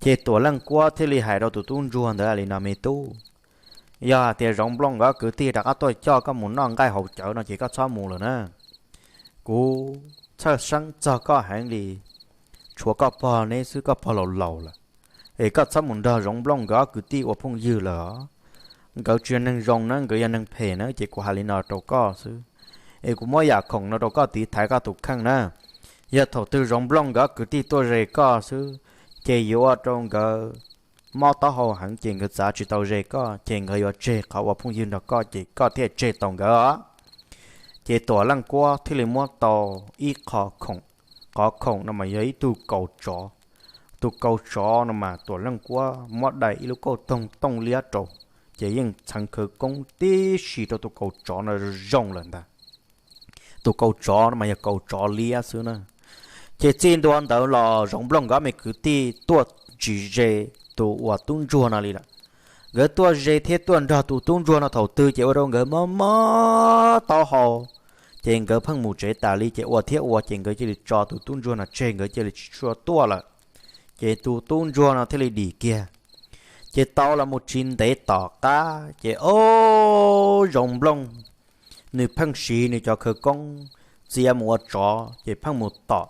Ces Tuam Leej Kuab thiaj li hais rau tus tub ntsuag ntawd li no, me tub, yog hais tias Zoov Nplooj nkawd kwv tij rov qab tuaj coj koj mus noj nqaij haus cawv no ces koj txhob mus lawm na. Kuv txhawj xeeb txog koj heev li, tshuav koj pog neb xwb, koj pog laus laus lawm, es koj txhob mus nrog Zoov Nplooj nkawd ob kwv tij ua phooj ywg lawm os. Nkawd tsis yog neeg zoo na, nkawd yog neeg phem na, ces kuv hais li no rau koj xwb. Es kuv muab yam khoom no rau koj tiv thaiv koj tus kheej na. Yog thaum twg Zoov Nplooj nkawd ob kwv tij tuaj ze koj xwb, ces yuav ua rau nkawd mob taub hau heev ces nkawd txav tsis tau ze koj, ces nkawd yuav tseg qhov ua phooj ywg nrog koj ces koj thiaj tseg tau nkawd os. Ces Tuam Leej Kuab thiaj li muab tau ib qho khoom. Qhov khoom no mas yog ib tug kaus tsov. Tus kaus tsov no mas Tuam Leej Kuab muab dai ib lub kauj toog tooj liab rau, ces yeej txheev khawv koob tib si rau tus kaus tsov no zoo lawm ntag. Tus kaus tsov no mas yog kaus tsov liab xwb na. Ces txij ntua ntawd los Zoov Nplooj nkawd ob me kwv tij tuaj tsis ze tus uas tub ntsuag no li lawm. Nkawd tuaj ze thiab tuaj nrog tus tub ntsuag no thaum twg ces ua rau nkawd mob mob taub hau. Ces nkawd pheej mus tsev tas li ces ua thiab ua ces nkawd cia li tso tus tub ntsuag no tseg, nkawd cia li tsis tshua tuaj lawm. Ces tus tub ntsuag no thiaj li dim kiag. Ces tau los mus tsis ntev tom qab ces o, Zoov Nplooj nws pheej siv nws cov khawv koob txia mus ua tsov ces pheej mus tom.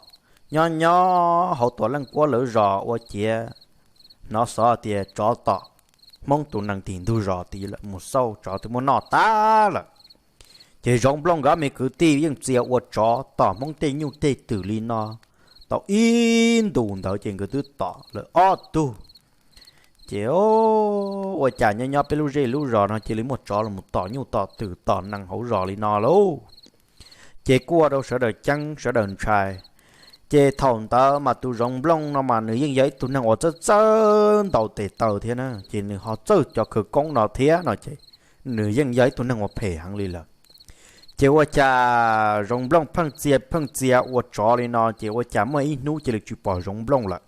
Nyob nyob hauv Tuam Leej Kuab lawv zos ua ciav hnov xov tias tsov tom Hmoob tus nees tim ntug zos tid lawm, mus xauj tsov twb muab noj tag lawm. Ces Zoov Nplooj nkawd ob me kwv tij yeej txia ua tsov tom Hmoob tej nyuj tej twm li no tau ib ntus ntawd ces nkawd twb tom lawm ob tug. Ces ua cas nyob nyob peb lub zej lub zos no cia li muaj tsov los tom nyuj tom twm tom nees hauv zos li no lauj. Ces kuj ua rau sawv daws ceeb sawv daws ntshai. Ces thaum ntawd mas tus Zoov Nplooj no mas nws yeej yog ib tug neeg uas txawj txawj ntaus tes taw thiab na, ces nws ho txawj cov khawv koob no thiab no ces nws yeej yog ib tug neeg uas phem heev li lawm. Ces ua cas Zoov Nplooj pheej txia pheej txia ua tsov li no, ces ua cas muaj ib hnub cia li tsis pom Zoov Nplooj lawm.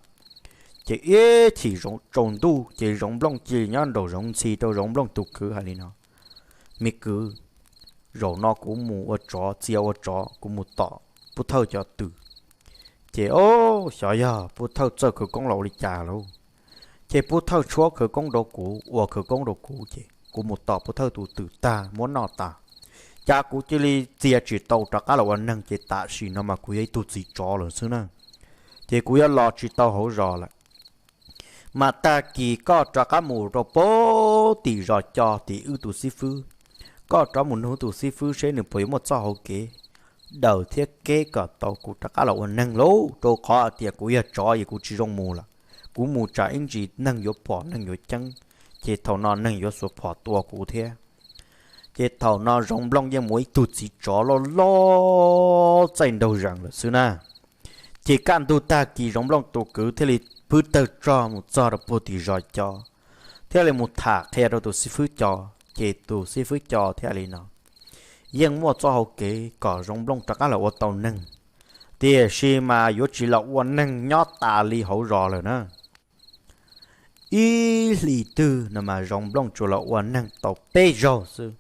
Ces ib chim tsaus ntuj ces Zoov Nplooj cia li nyob nraum zoov ntxhi rau Zoov Nplooj tus kwv hais li no: Me kwv, zaum no kuv mus ua tsov, txia ua tsov, kuv mus tom Pub Thawj cov twm. Ces o, xyov yog Pub Thawj txawj khawv koob los ua li cas lauj. Ces Pub Thawj tshuab khawv koob rau kuv, ua khawv koob rau kuv, ces kuv mus tom Pub Thawj tus twm tag muab noj tas, cas kuv cia li txia tsis tau rov qab los ua neeg, ces tam sim no mas kuv yog ib tug txiv tsov lawm xwb na. Ces kuv yuav los tsis tau hauv zos lawm. Mas tag kis koj rov qab mus rau pem tim zos co tim wb tus xib fwb, koj rov mus nug tus xib fwb seb nws puas yuav muaj txoj hau kev daws thiab keb kom tau kuv rov qab los ua neeg lauj, rau qhov hais tias kuv yog tsov es kuv tsis zoo mus lawm. Kuv mus tsam ib ntsis neeg yuav pom neeg yuav ceeb, ces thaum no neeg yuav xuas phom tua kuv thiab. Ces thaum no Zoov Nplooj yeej mus ib tug txiv tsov loj loj txaij nraug zees lawm xwb na. Ces kaj ntug tag kis Zoov Nplooj tus kwv thiaj li pw tawg tsog mus txog rau puag tim zos co, thiaj li mus tham qhia rau tus xib fwb co. Ces tus xib fwb co thiaj li no: Yeej muaj txoj hau kev kom Zoov Nplooj rov qab los ua tau neeg, tiam sis mas yuav tsis los ua neeg nyob tas li hauv zos lawm na. Ib hlis twg no mas Zoov Nplooj tsuas los ua neeg tau peb zaug xwb.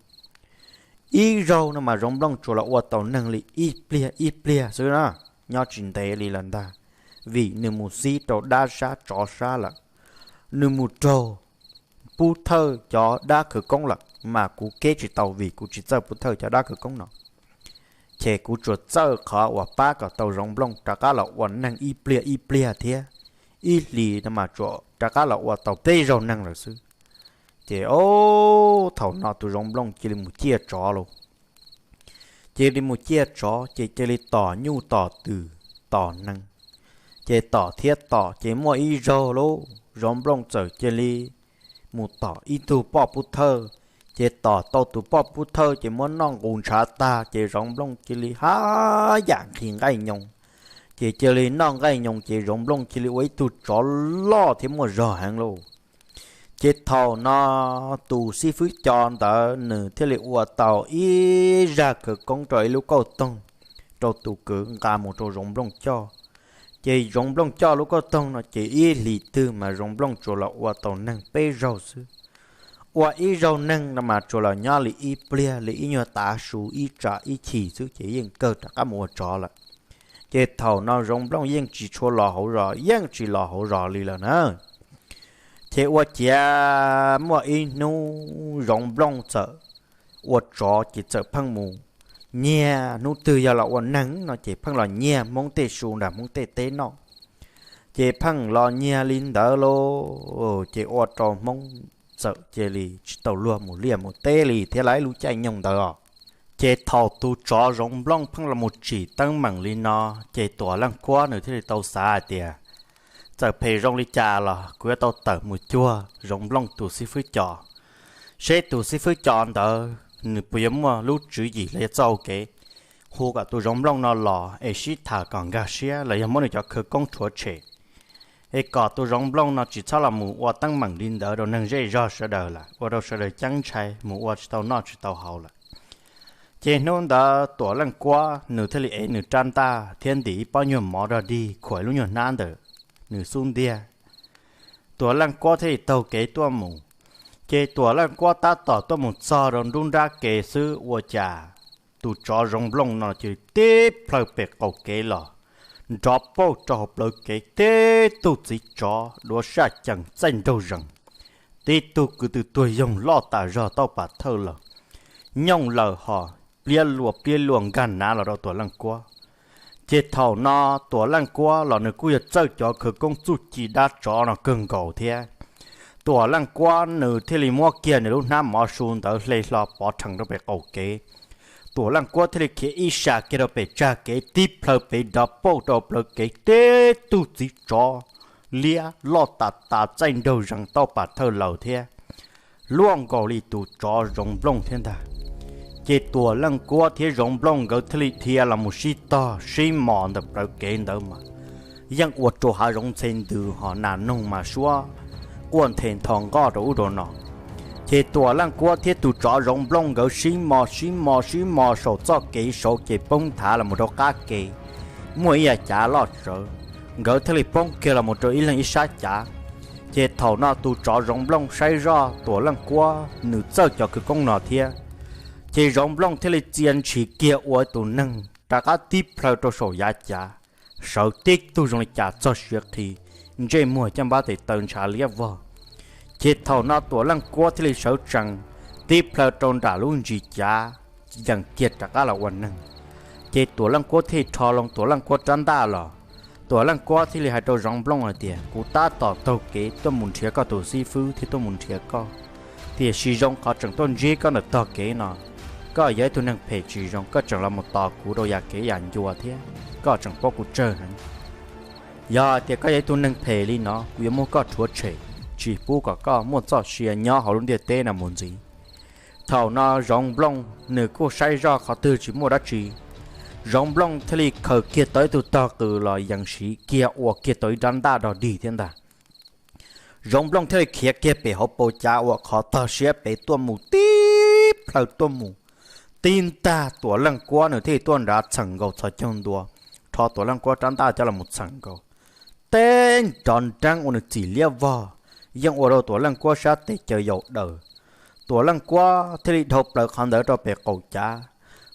Ib zaug no mas Zoov Nplooj tsuas los ua tau neeg li ib pliag ib pliag xwb na, nyob tsis ntev li lawm ntag, vim nws mus xib rau dab sab tsov sab lawm. Nws mus raug Pub Thawj cov dab khawv koob lawm, mas kuv keb tsis tau vim kuv tsis txawj Pub Thawj cov dab khawv koob no. Ces kuv tsuas txawj qhov uas pab kom tau Zoov Nplooj rov qab los ua neeg ib pliag ib pliag thiab, ib hlis no mas tsuas rov qab los ua tau peb zaug neeg lawm xwb. Ces o, thaum no tus Zoov Nplooj cia li mus ciaj tsov lauj. Cia li mus ciaj tsov ces cia li tom nyuj tom twm, tom neeg. Ces tom thiab tom ces muaj ib zaug lauj, Zoov Nplooj txawm cia li mus tom ib tug poj Pub Thawj. Ces tom tau tus poj Pub Thawj ces muab noj nqus ntshav tag ces Zoov Nplooj cia li haj yam nqhis nqaij nyoos, ces cia li noj nqaij nyoos ces Zoov Nplooj cia li ua ib tug tsov loj thiab muaj zog heev lauj. Ces thaum no tus xib fwb co ntawd nws thiaj li ua tau ib zaj khawv koob rau ib lub kauj toog rau tus kwv nqa mus rau Zoov Nplooj coj. Ces Zoov Nplooj coj lub kauj toog no ces ib hlis twg mas Zoov Nplooj tsuas los ua tau neeg peb zaug xwb. Ua ib zaug neeg no mas tsuas los nyob li ib pliag li ib nyuag tav su ib tsam ib chim xwb ces yeej kawg rov qab mus ua tsov lawm. Ces thaum no Zoov Nplooj yeej tsis tshua los hauv zos, yeej tsis los hauv zos li lawm na. Ces ua ciav muaj ib hnub Zoov Nplooj txawm ua tsov ces txawm pheej mus nyiag, hnub twg yog los ua neeg no ces pheej los nyiag Hmoob tej su nram Hmoob tej teb noj. Ces pheej los nyiag li ntawd lauj, ces ua rau Hmoob txawm cia li tsis tau luag mus liaj mus teb li thiab lawm lub caij nyoog ntawd os. Ces thaum tus tsov Zoov Nplooj pheej los mus tsim teeb meem li no, ces Tuam Leej Kuab nws thiaj li tau xav hais tias, txawm phem zoo li cas los kuv yuav tau tawm mus cuag Zoov Nplooj tus xib fwb co, seb tus xib fwb co ntawd nws puas yuav muaj lub tswv yim los yog txoj hau kev hu kom tus Zoov Nplooj no los es sib tham kom nkag siab los yog muab nws cov khawv koob rhuav tshem, es kom tus Zoov Nplooj no tsis txhob los mus ua teeb meem li ntawd rau neeg zej zog sawv daws lawm, ua rau sawv daws ceeb ntshai mus ua tsis tau noj tsis tau haus lawm. Ces hnub ntawd Tuam Leej Kuab nws thiaj li ev nws rab ntaj thiab ntim ib pob nyuag mov dog dig khuam lub nyuag hnab ntawm nws xub ntiag. Tuam Leej Kuab thiaj li taug kev tuaj mus. Ces Tuam Leej Kuab tab tom tuaj mus txog rau nruab nrab kev xwb ua cas tus tsov Zoov Nplooj no cia li tib plhaw pem qaum kev los, nrov pauj rau hauv plawv kev tib tug txiv tsov duav saj cees txaij nraug zees, tib tug kwv tw tuag yoog loj tas zog tauj pam thawj lawm, nyooj lawm hos pliab luas pliab luas nkag nav los rau Tuam Leej Kuab. Ces thaum no Tuam Leej Kuab los nws kuj yog txawj cov khawv koob txuj ci dab tsov no kawg nkaus thiab. Tuam Leej Kuab nws thiaj li muab kiag nws lub hnab mov su ntawd hle hlo pov rhees rau pem qaum kev. Tuam Leej Kuab thiaj li khiav ib sas kiag rau pem tsag kev tib plhaw pem nrov pauj rau plawv kev tib tug txiv tsov liab loj tas tas txaij nraug zees tauj pam thawj lawm thiab, luaj nkaus li tus tsov Zoov Nplooj thiab ntag. Ces Tuam Leej Kuab thiab Zoov Nplooj nkawd thiaj li dhia los mus sib tog sib mos ntawm plawv kev ntawd mas yeej ua rau hav zoov ntxhe ntws ho nas noog mas suab quaj nthe ntho nqoj rau ub rau no. Ces Tuam Leej Kuab thiab tus tsov Zoov Nplooj nkawd sib mos sib mos sib mos saum txoj kev saud ces poob nthav los mus rau qab kev, muaj ib yav cav loj tsawv, nkawd thiaj li poob kiag los mus rau ib leeg ib sab cav. Ces thaum no tus tsov Zoov Nplooj saib zoj Tuam Leej Kuab nws txawj cov khawv koob no thiab, ces Zoov Nplooj thiaj li txia ntshis kiag ua tus neeg rov qab tib plhaw rau saum yav cav, sawv tib tug zoo li cas txog siav qhi, ntsej muag caj npab tes taw ntshav liab vog. Ces thaum no Tuam Leej Kuab thiaj li sawv tsees tib plhaw rau nram lub ntsis cav, yees kiag rov qab los ua neeg. Ces Tuam Leej Kuab thiaj rho loo Tuam Leej Kuab rab ntaj los. Tuam Leej Kuab thiaj li hais rau Zoov Nplooj hais tias, kuv tab tom taug kev tuaj mus nrhiav koj tus xib fwb thiab tuaj mus nrhiav koj, tiam sis zoo qhov tseem tuaj ntsib koj ntawm tog kev no. Koj yog ib tug neeg phem tsis zoo, koj tseem los mus tos kuv rau yam kev yam ncua thiab, koj tseem paub kuv tsawg heev. Yog hais tias koj yog ib tug neeg phem li no, kuv yuav muab koj rhuav tshem, tsis pub kom koj muaj txoj sia nyob hauv lub ntiaj teb no mus ntxiv. Thaum no Zoov Nplooj nws kuj saib zoj qhov twg tsis muaj dab tsi, Zoov Nplooj thiaj li khaws kiag tau ib tug tog qws los yees siv kiag ua kiag tau ib rab ntaj dog dig thiab ntag. Zoov Nplooj thiaj li khiav kiag pem hauv paus cav uas qhov tog siab pem tuaj mus tib plhaw tuaj mus, tib ntag Tuam Leej Kuab nws thiaj li tuaj nrad txheem nkaus txhos caug ntua, rho Tuam Leej Kuab rab ntaj coj los txheem nkaus, teb nrov nreeb ua nws txim liab vog, yeej ua rau Tuam Leej Kuab sab tes caws yaus daws. Tuam Leej Kuab thiaj li dhau plaws qhov ntawd rau pem qaum cav.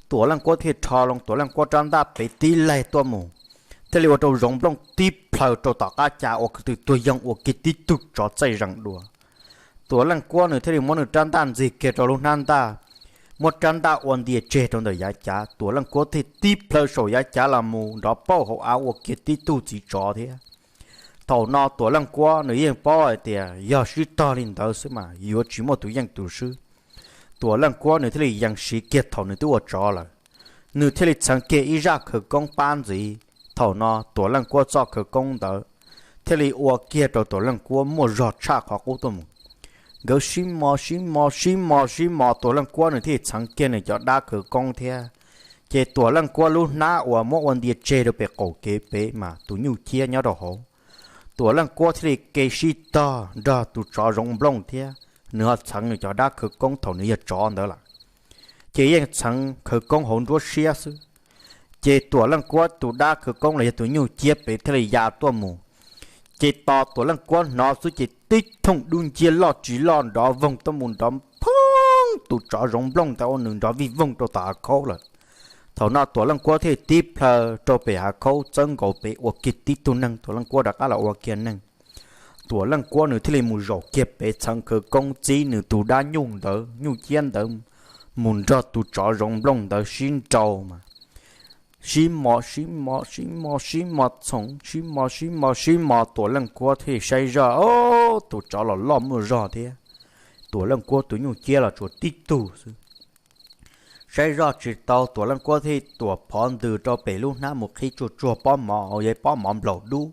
Tuam Leej Kuab thiaj rho loo Tuam Leej Kuab rab ntaj pem tib laig tuaj mus, thiaj li ua rau Zoov Nplooj tib plhaw rau tom qab cav uas kwv tw tuag yoog ua kiag tib tug tsov txaij zees dua. Tuam Leej Kuab nws thiaj li muab nws rab ntaj ntxig kiag rau lub hnab ntaj, muab rab ntaj ua ntia tseg rau ntawm yav cav. Tuam Leej Kuab thiaj tib plhaw saum yav cav los mus nrov pauj hauv av ua kiag tib tug txiv tsov thiab. Thaum no Tuam Leej Kuab nws yeej paub hais tias yog sib tog li ntawd xwb mas yuav tsis muaj tus yeej tus swb. Tuam Leej Kuab nws thiaj li yees siv kiag thaum nws twb ua tsov lawm, nws thiaj li txheev kiag ib zaj khawv koob pab ntxiv. Thaum no Tuam Leej Kuab txoj khawv koob ntawd thiaj li ua kiag rau Tuam Leej Kuab muaj zog tshaj qhov qub tuaj mus. Nkawd sib mos sib mos sib mos sib mos, Tuam Leej Kuab nws thiaj li txheev kiag nws cov dab khawv koob thiab. Ces Tuam Leej Kuab lub hnab uas muab ua ntia tseg rau pem qaum kev pem mas tus nyuj ciab nyob rau hauv. Tuam Leej Kuab thiaj li ke sib tog nrog tus tsov Zoov Nplooj thiab, nws ho txheev nws cov dab khawv koob thaum nws yog tsov ntawd lawm, ces yeej txheev khawv koob hauv nruab siab xwb. Ces Tuam Leej Kuab tus dab khawv koob los yog tus nyuj ciab pem thiaj li ya tuaj mus. Ces tos Tuam Leej Kuab hnov xwb ces tib thooj dub nciab loj tsis loj nrov voog tuaj mus nrov phoob tus tsov Zoov Nplooj ntawd ua nws nrov vij voog rau tom hav khaub lawm. Thaum no Tuam Leej Kuab thiaj tib plhaw rau pem hav khaub txawb nkaus pem ua kiag tib tug neeg, Tuam Leej Kuab rov qab los ua kiag neeg. Tuam Leej Kuab nws thiaj li mus zaum kiag pem txheev khawv koob txib nws tus dab nyuj ntawd, nyuj ciab ntawd, mus nrog tus tsov Zoov Nplooj ntawd sib nrau mas sib mos sib mos sib mos sib mos txhoov, sib mos sib mos sib mos, Tuam Leej Kuab thiaj li saib zoj, o, tus tsov los loj muaj zog thiab. Tuam Leej Kuab tus nyuj ciab los tsuas tib tug xwb. Saib zoj tsis tau, Tuam Leej Kuab thiaj tuam phov ntws rau pem lub hnab mus qhib tsuag tsuag pob mov, yog pob mov nplaum dub.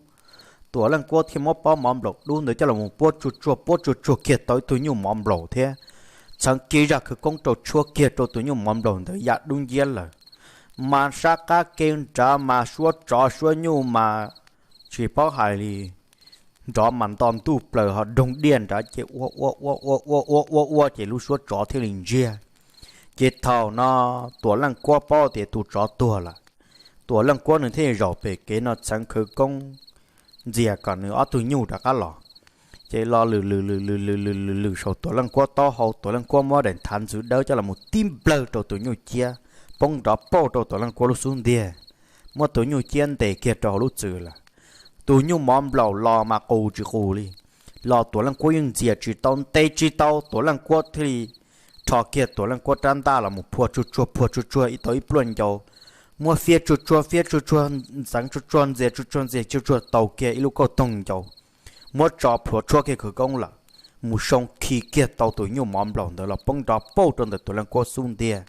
Tuam Leej Kuab thiaj muab pob mov nplaum dub ntawd coj los puab tsuag tsuag puab tsuag tsuag kiag tau ib tug nyuj mov nplaum thiab txheev kiag zaj khawv koob rau tshuab kiag rau tus nyuj mov nplaum ntawd ya dub nciab lawm. Mas sab qab kev nrad mas suab tsov suab nyuj mas tsis paub hais li, nrov mas nto ntuj plaws ho doog diaj nrad ces ua ua ua ua ua ua ua ua ces lub suab tsov thiaj li ntsiag. Ces thaum no Tuam Leej Kuab paub tias tus tsov tuag lawm, Tuam Leej Kuab nws thiaj li zaum pem kev no txheev khawv koob ntxias kom nws ob tug nyuj rov qab los. Ces los lwm lwm lwm lwm lwm lwm lwm lwm saum Tuam Leej Kuab taub hau, Tuam Leej Kuab muab daim nthav ntxwv dawb coj los mus tib nplawg rau tus nyuj ciab, poob nrov pauj rau Tuam Leej Kuab lub xub ntiag, muab tus nyuj ciab ntes kiag rau hauv lub txwm lawm. Tus nyuj mov nplaum los mas qus tsis qus li, los Tuam Leej Kuab yeej ntxias tsis tau ntes tsis tau, Tuam Leej Kuab thiaj li rho kiag Tuam Leej Kuab rab ntaj los mus phua tsuag tsuag phua tsuag tsuag ib tau ib pluaj ncau, muab fiab tsuag tsuag fiab tsuag tsuag ntxeev tsuag tsuag ntxias tsuag tsuag ntxias tsuag tsuag tau kiag ib lub kauj toog ncau, muab tso plhuav tshuab kiag khawv koob lawm, mus soo khi kiag tau tus nyuj mov nplaum ntawd los poob nrov pauj rau ntawm Tuam Leej Kuab xub ntiag.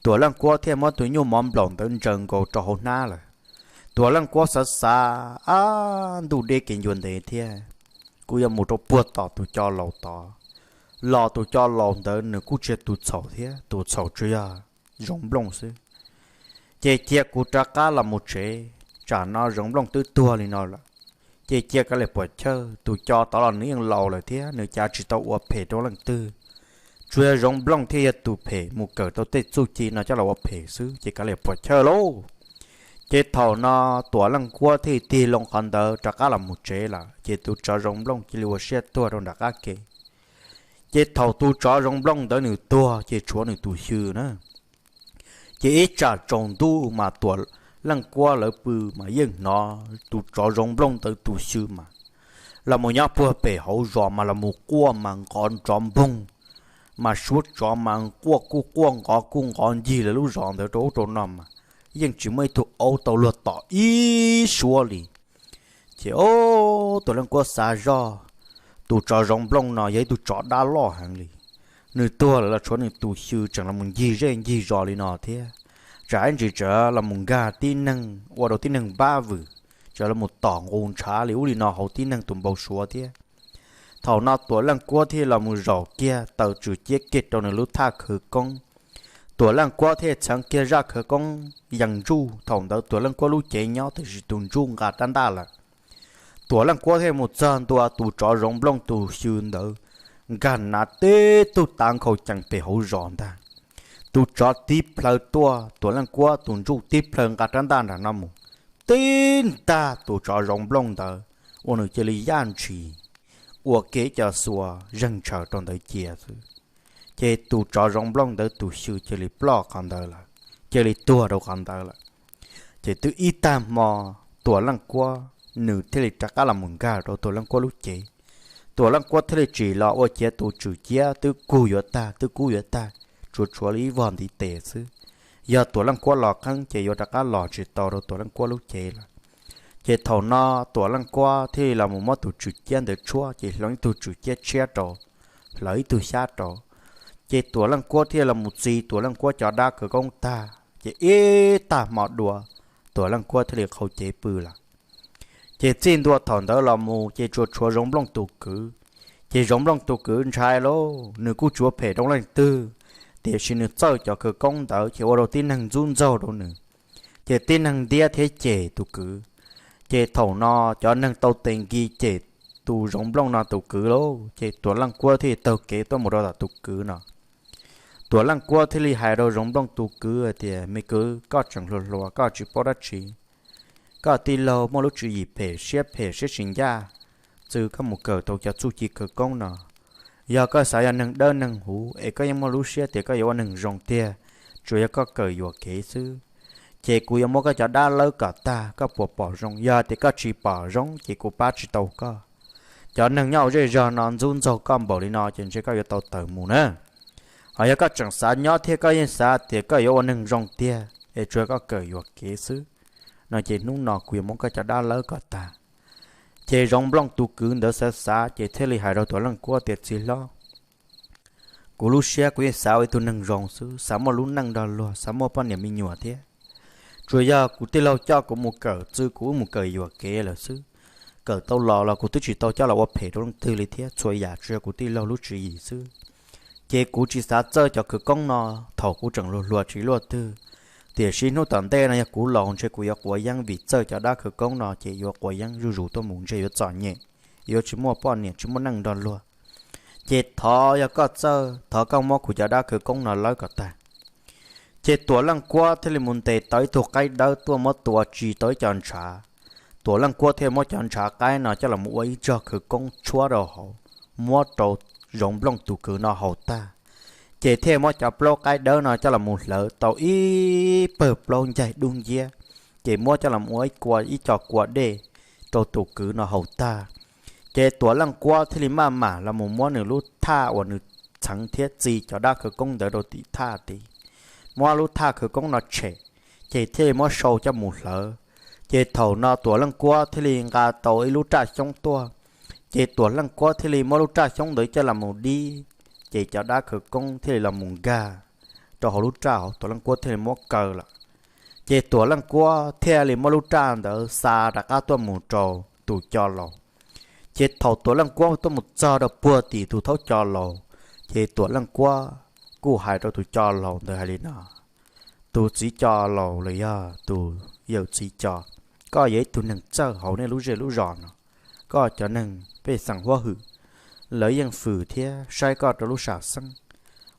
Tuam Leej Kuab thiaj muab tus nyuj mov nplaum ntawd ntsaws nkaus rau hauv hnab lawm. Tuam Leej Kuab xav xav, ab, ntuj deb kev ncua ntev thiab, kuv yuav mus rau puag tom tus cov laus tod, los tus cov laus ntawd nws kuj tsis yog tus txhaum thiab, tus txhaum tsuas yog Zoov Nplooj xwb. Ces cia kuv rov qab los mus tsev, tsam no Zoov Nplooj twb tuag li no lawm, ces cia kav liam puam chawj. Tus co tod los nws yeej laus lawm thiab nws cav tsis tau ua phem rau leej twg, tsuas yog Zoov Nplooj thiaj yog tus phem mus kawm tau tej txuj ci no coj los ua phem xwb, ces kav liam puam chawj lauj. Ces thaum no Tuam Leej Kuab thiaj tig loo qhov ntawd rov qab los mus tsev lawm, ces tus tsov Zoov Nplooj cia li ua siab tuag rau nram qab kev. Ces thaum tus tsov Zoov Nplooj ntawd nws tuag ces tshuav nws tus xyw na. Ces ib tsam tsaus ntuj mas Tuam Leej Kuab lawv pw mas yeej hnov tus tsov Zoov Nplooj ntawd tus xyw mas los mus nyob puag pem hauv zos mas los mus quaj mas nqov nrov npoog, mas suab tsov mas quaj kuj quaj nqov kuj nqov ncig lawv lub zos ntawd rau ub rau no mas yeej tsis muaj ib tug aub tau luag tom ib suab li. Ces o, Tuam Leej Kuab xav zoj, tus tsov Zoov Nplooj no yog ib tug tsov dab loj heev li. Nws tuag lawm los tshuav nws tus xyw tseem los mus ncig zej ncig zos li no thiab, tsam ib ntsis tseem los mus nkag tib neeg ua rau tib neeg npab vwm, tseem los mus tom nqus ntshav li ub li no hauv tib neeg tus npau suav thiab. Thaum no Tuam Leej Kuab thiaj los mus zaum kiag taws tswm ciab kiag rau nws lub thaj khawv koob. Tuam Leej Kuab thiaj txheev kiag zaj khawv koob yees ntsuj. Thaum ntawd Tuam Leej Kuab lub cev nyob tiam sis tus ntsuj nqa rab ntaj lawm. Tuam Leej Kuab thiaj mus txog ntua tus tsov Zoov Nplooj tus xyw ntawd, nkag nav tib tug tav nkhaus cees pem hauv zos ntag. Tus tsov tib plhaw tuaj, Tuam Leej Kuab tus ntsuj tib plhaw nqa rab ntaj nram no mus, tib ntag tus tsov Zoov Nplooj ntawd ua nws cia li yaj ntshis, ua kiag ib co xuas zeeg ntshaw rau ntawd cia xwb. Ces tus tsov Zoov Nplooj ntawd tus xyw cia li ploj qhov ntawd lawm, cia li tuag rau qhov ntawd lawm. Ces twb ib tag hmo Tuam Leej Kuab nws thiaj li rov qab los mus nkag rau Tuam Leej Kuab lub cev. Tuam Leej Kuab thiaj li tsim los ua ciav tus tswm ciab twb kub yuav tag, twb kub yuav tag, tsuas tshuav li ib vog ntiv tes xwb. Yog Tuam Leej Kuab los qeeb ces yuav rov qab los tsis tau rau Tuam Leej Kuab lub cev lawm. Ces thaum no Tuam Leej Kuab thiaj li los mus muab tus tswm ciab ntawd tshuab, ces hloov ib tug tswm ciab tshiab rau, hlawv ib tug xyab rau. Ces Tuam Leej Kuab thiaj los mus txi Tuam Leej Kuab cov dab khawv koob tag, ces ib tag hmo dua Tuam Leej Kuab thiaj li qhau cev pw lawm. Ces txij ntua thaum ntawd los mus ces tsuas tshuav Zoov Nplooj tus kwv. Ces Zoov Nplooj tus kwv ntshai lauj, nws kuj tsis ua phem rau leej twg, tiam sis nws txawj cov khawv koob ntawd ces ua rau tib neeg ntxub ntxaug rau nws, ces tib neeg ntiab thiab cem tus kwv. Ces thaum no cov neeg tau tes nkis cem tus Zoov Nplooj no tus kwv lauj, ces Tuam Leej Kuab thiaj taug kev tuaj mus rau tom tus kwv no. Tuam Leej Kuab thiaj li hais rau Zoov Nplooj tus kwv hais tias, me kwv, koj tseem hluas hluas koj tsis paub dab tsi, koj tij laug muaj lub tswv yim phem siab phem siab tsis ncaj, txwv koj mus kawm tau cov txuj ci khawv koob no. Yog koj xav yog neeg dawb neeg huv es koj yeej muaj lub siab tias koj yuav ua neeg zoo tiag, tsuas yog koj kawm yuam kev xwb, ces kuv yuav muab koj cov dab lawb kom tag, koj puas pom zoo? Yog tias koj tsis pom zoo ces kuv pab tsis tau koj. Cov neeg nyob hauv zej zog no ntxub ntxaug koj npaum li no ces ntshe koj yuav tau tawm mus na. Ho yog koj tseem xav nyob thiab koj yeej xav tias koj yuav ua neeg zoo tiag es tsuas yog koj kawm yuam kev xwb no ces hnub no kuv yuav muab koj cov dab lawb kom tag. Ces Zoov Nplooj tus kwv ntawd xav xav ces thiaj li hais rau Tuam Leej Kuab tias, txiv hlob, kuv lub siab kuv yeej xav ua ib tug neeg zoo xwb, xav muaj lub neej nrog luag, xav muaj poj niam me nyuam thiab. Tsuas yog kuv tij laug coj kuv mus kawm, txwv kuv wb mus kawm yuam kev lawm xwb. Kawm tau los los kuv twb tsis tau coj los ua phem rau leej twg li thiab, txhua yam tsuas yog kuv tij laug lub tswv yim xwb. Ces kuv tsis xav txawj cov khawv koob no, thaum kuv tseem hluas hluas tsis luaj twg. Tiam sis hnub tom ntej no yog kuv laus ntshe kuv yuav quav yeeb, vim txawj cov dab khawv koob no ces yuav quav yeeb zuj zus tuaj mus, ntshe yuav txom nyem, yuav tsis muaj poj niam tsis muaj neej nrog luag. Ces thov yog koj txawj, thov koj muab kuv cov dab khawv koob no lawb kom tag. Ces Tuam Leej Kuab thiaj li mus ntes tau ib tug qaib dawb tuaj muab tua tsis tau ib co ntshav. Tuam Leej Kuab thiaj muab cov ntshav qaib no coj los ua ib zog khawv koob tshuab rau hauv, muab rau Zoov Nplooj tus kwv no haus tag. Ces thiaj muab cov plaub qaib dawb no coj los mus hlawv tau ib pawg plaub ncaig dub nciab, ces muab coj los ua ib kua, ib co kua dej rau tus kwv no haus tag. Ces Tuam Leej Kuab thiaj li maj mam los mus muab nws lub thaj uas nws txheev thiab txi cov dab khawv koob ntawd rau tim thaj tid, muab lub thaj khawv koob no tshem, ces thiaj li muab sau coj mus hlawv. Ces thaum no Tuam Leej Kuab thiaj li nqa tau ib lub raj xyoob tuaj, ces Tuam Leej Kuab thiaj li muab lub raj xyoob ntawd coj los mus dib, ces cov dab khawv koob thiaj li los mus nkag rau hauv lub raj, Tuam Leej Kuab thiaj li muab kaw lawm. Ces Tuam Leej Kuab thiaj li muab lub raj ntawd xa rov qab tuaj mus rau tus co laus. Ces thaum Tuam Leej Kuab tuaj mus txog rau puag tim tus thaub co laus, ces Tuam Leej Kuab kuj hais rau tus co laus ntawd hais li no, tus txiv co laus los yog tus yawm txiv co, koj yog ib tug neeg txawj hauv nej lub zej lub zos no. Koj cov neeg pej xeem huab hwm, lawv yeej fwm thiab saib koj rau lub sam xeeb.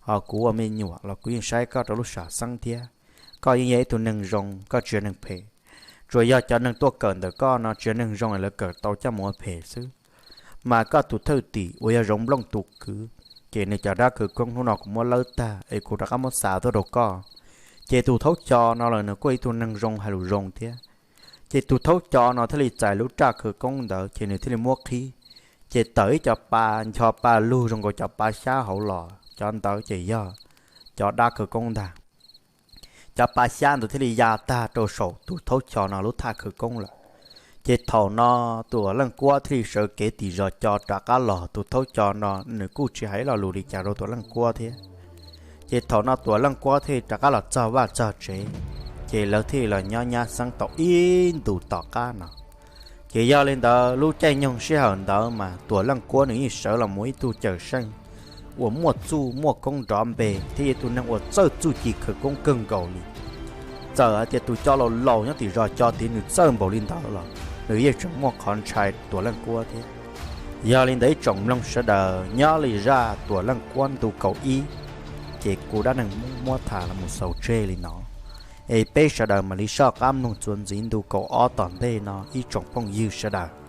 Ho kuv ua me nyuam los kuv yeej saib koj rau lub sam xeeb thiab. Koj yeej yog ib tug neeg zoo, koj tsis yog neeg phem. Tsuas yog cov neeg tuaj kawm ntawm koj no tsis yog neeg zoo es lawv kawm tau coj mus ua phem xwb. Mas koj tus thwj tim uas yog Zoov Nplooj tus kwv, ces nws cov dab khawv koob hnub no kuv muab lawb tag es kuv rov qab muab xa tuaj rau koj. Ces tus Thaub Cho no los nws kuj ib tug neeg zoo hais lus zoo thiab. Ces tus Thaub Cho no thiaj li txais lub raj khawv koob ntawd ces nws thiaj li muab qhib, ces tawm ib co pa ncho pa lug zoo nkaus cov pa xyab hauv los, cov ntawd ces yog cov dab khawv koob ntag. Cov pa xyab ntawd thiaj li ya tag rau saum tus Thaub Cho no lub thaj khawv koob lawm. Ces thaum no Tuam Leej Kuab thiaj li sawv kev tim zos Co rov qab los. Tus Thaub Cho no nws kuj tsis hais ib lo lus li cas rau Tuam Leej Kuab thiab. Ces thaum no Tuam Leej Kuab thiaj li rov qab los txog vaj txog tsev, ces lawv thiaj li los nyob nyab xeeb tau ib ntus tom qab no. Ces yog li ntawd lub caij nyoog sij hawm ntawd mas Tuam Leej Kuab nws yeej sawv los mus ib tug cawm seej uas muaj txuj muaj koob nrov npe thiab ib tug neeg uas txawj txuj ci khawv koob kawg nkaus li. Txawm hais tias tus coj laus laus nyob tim zos Co tid nws txawj npaum li ntawd los nws yeej tseem muaj qhov ntshai Tuam Leej Kuab thiab. Yog li ntawd ib tsoom mloog sawv daws, nyob li zaj Tuam Leej Kuab ntu kaum ib, ces kuv dab neeg muab tham los mus xaus tseg li no. Es peb sawv daws mam li soj qab mloog txuas ntxiv ntu kaum ob tom ntej no ib tsoom phooj ywg sawv daws.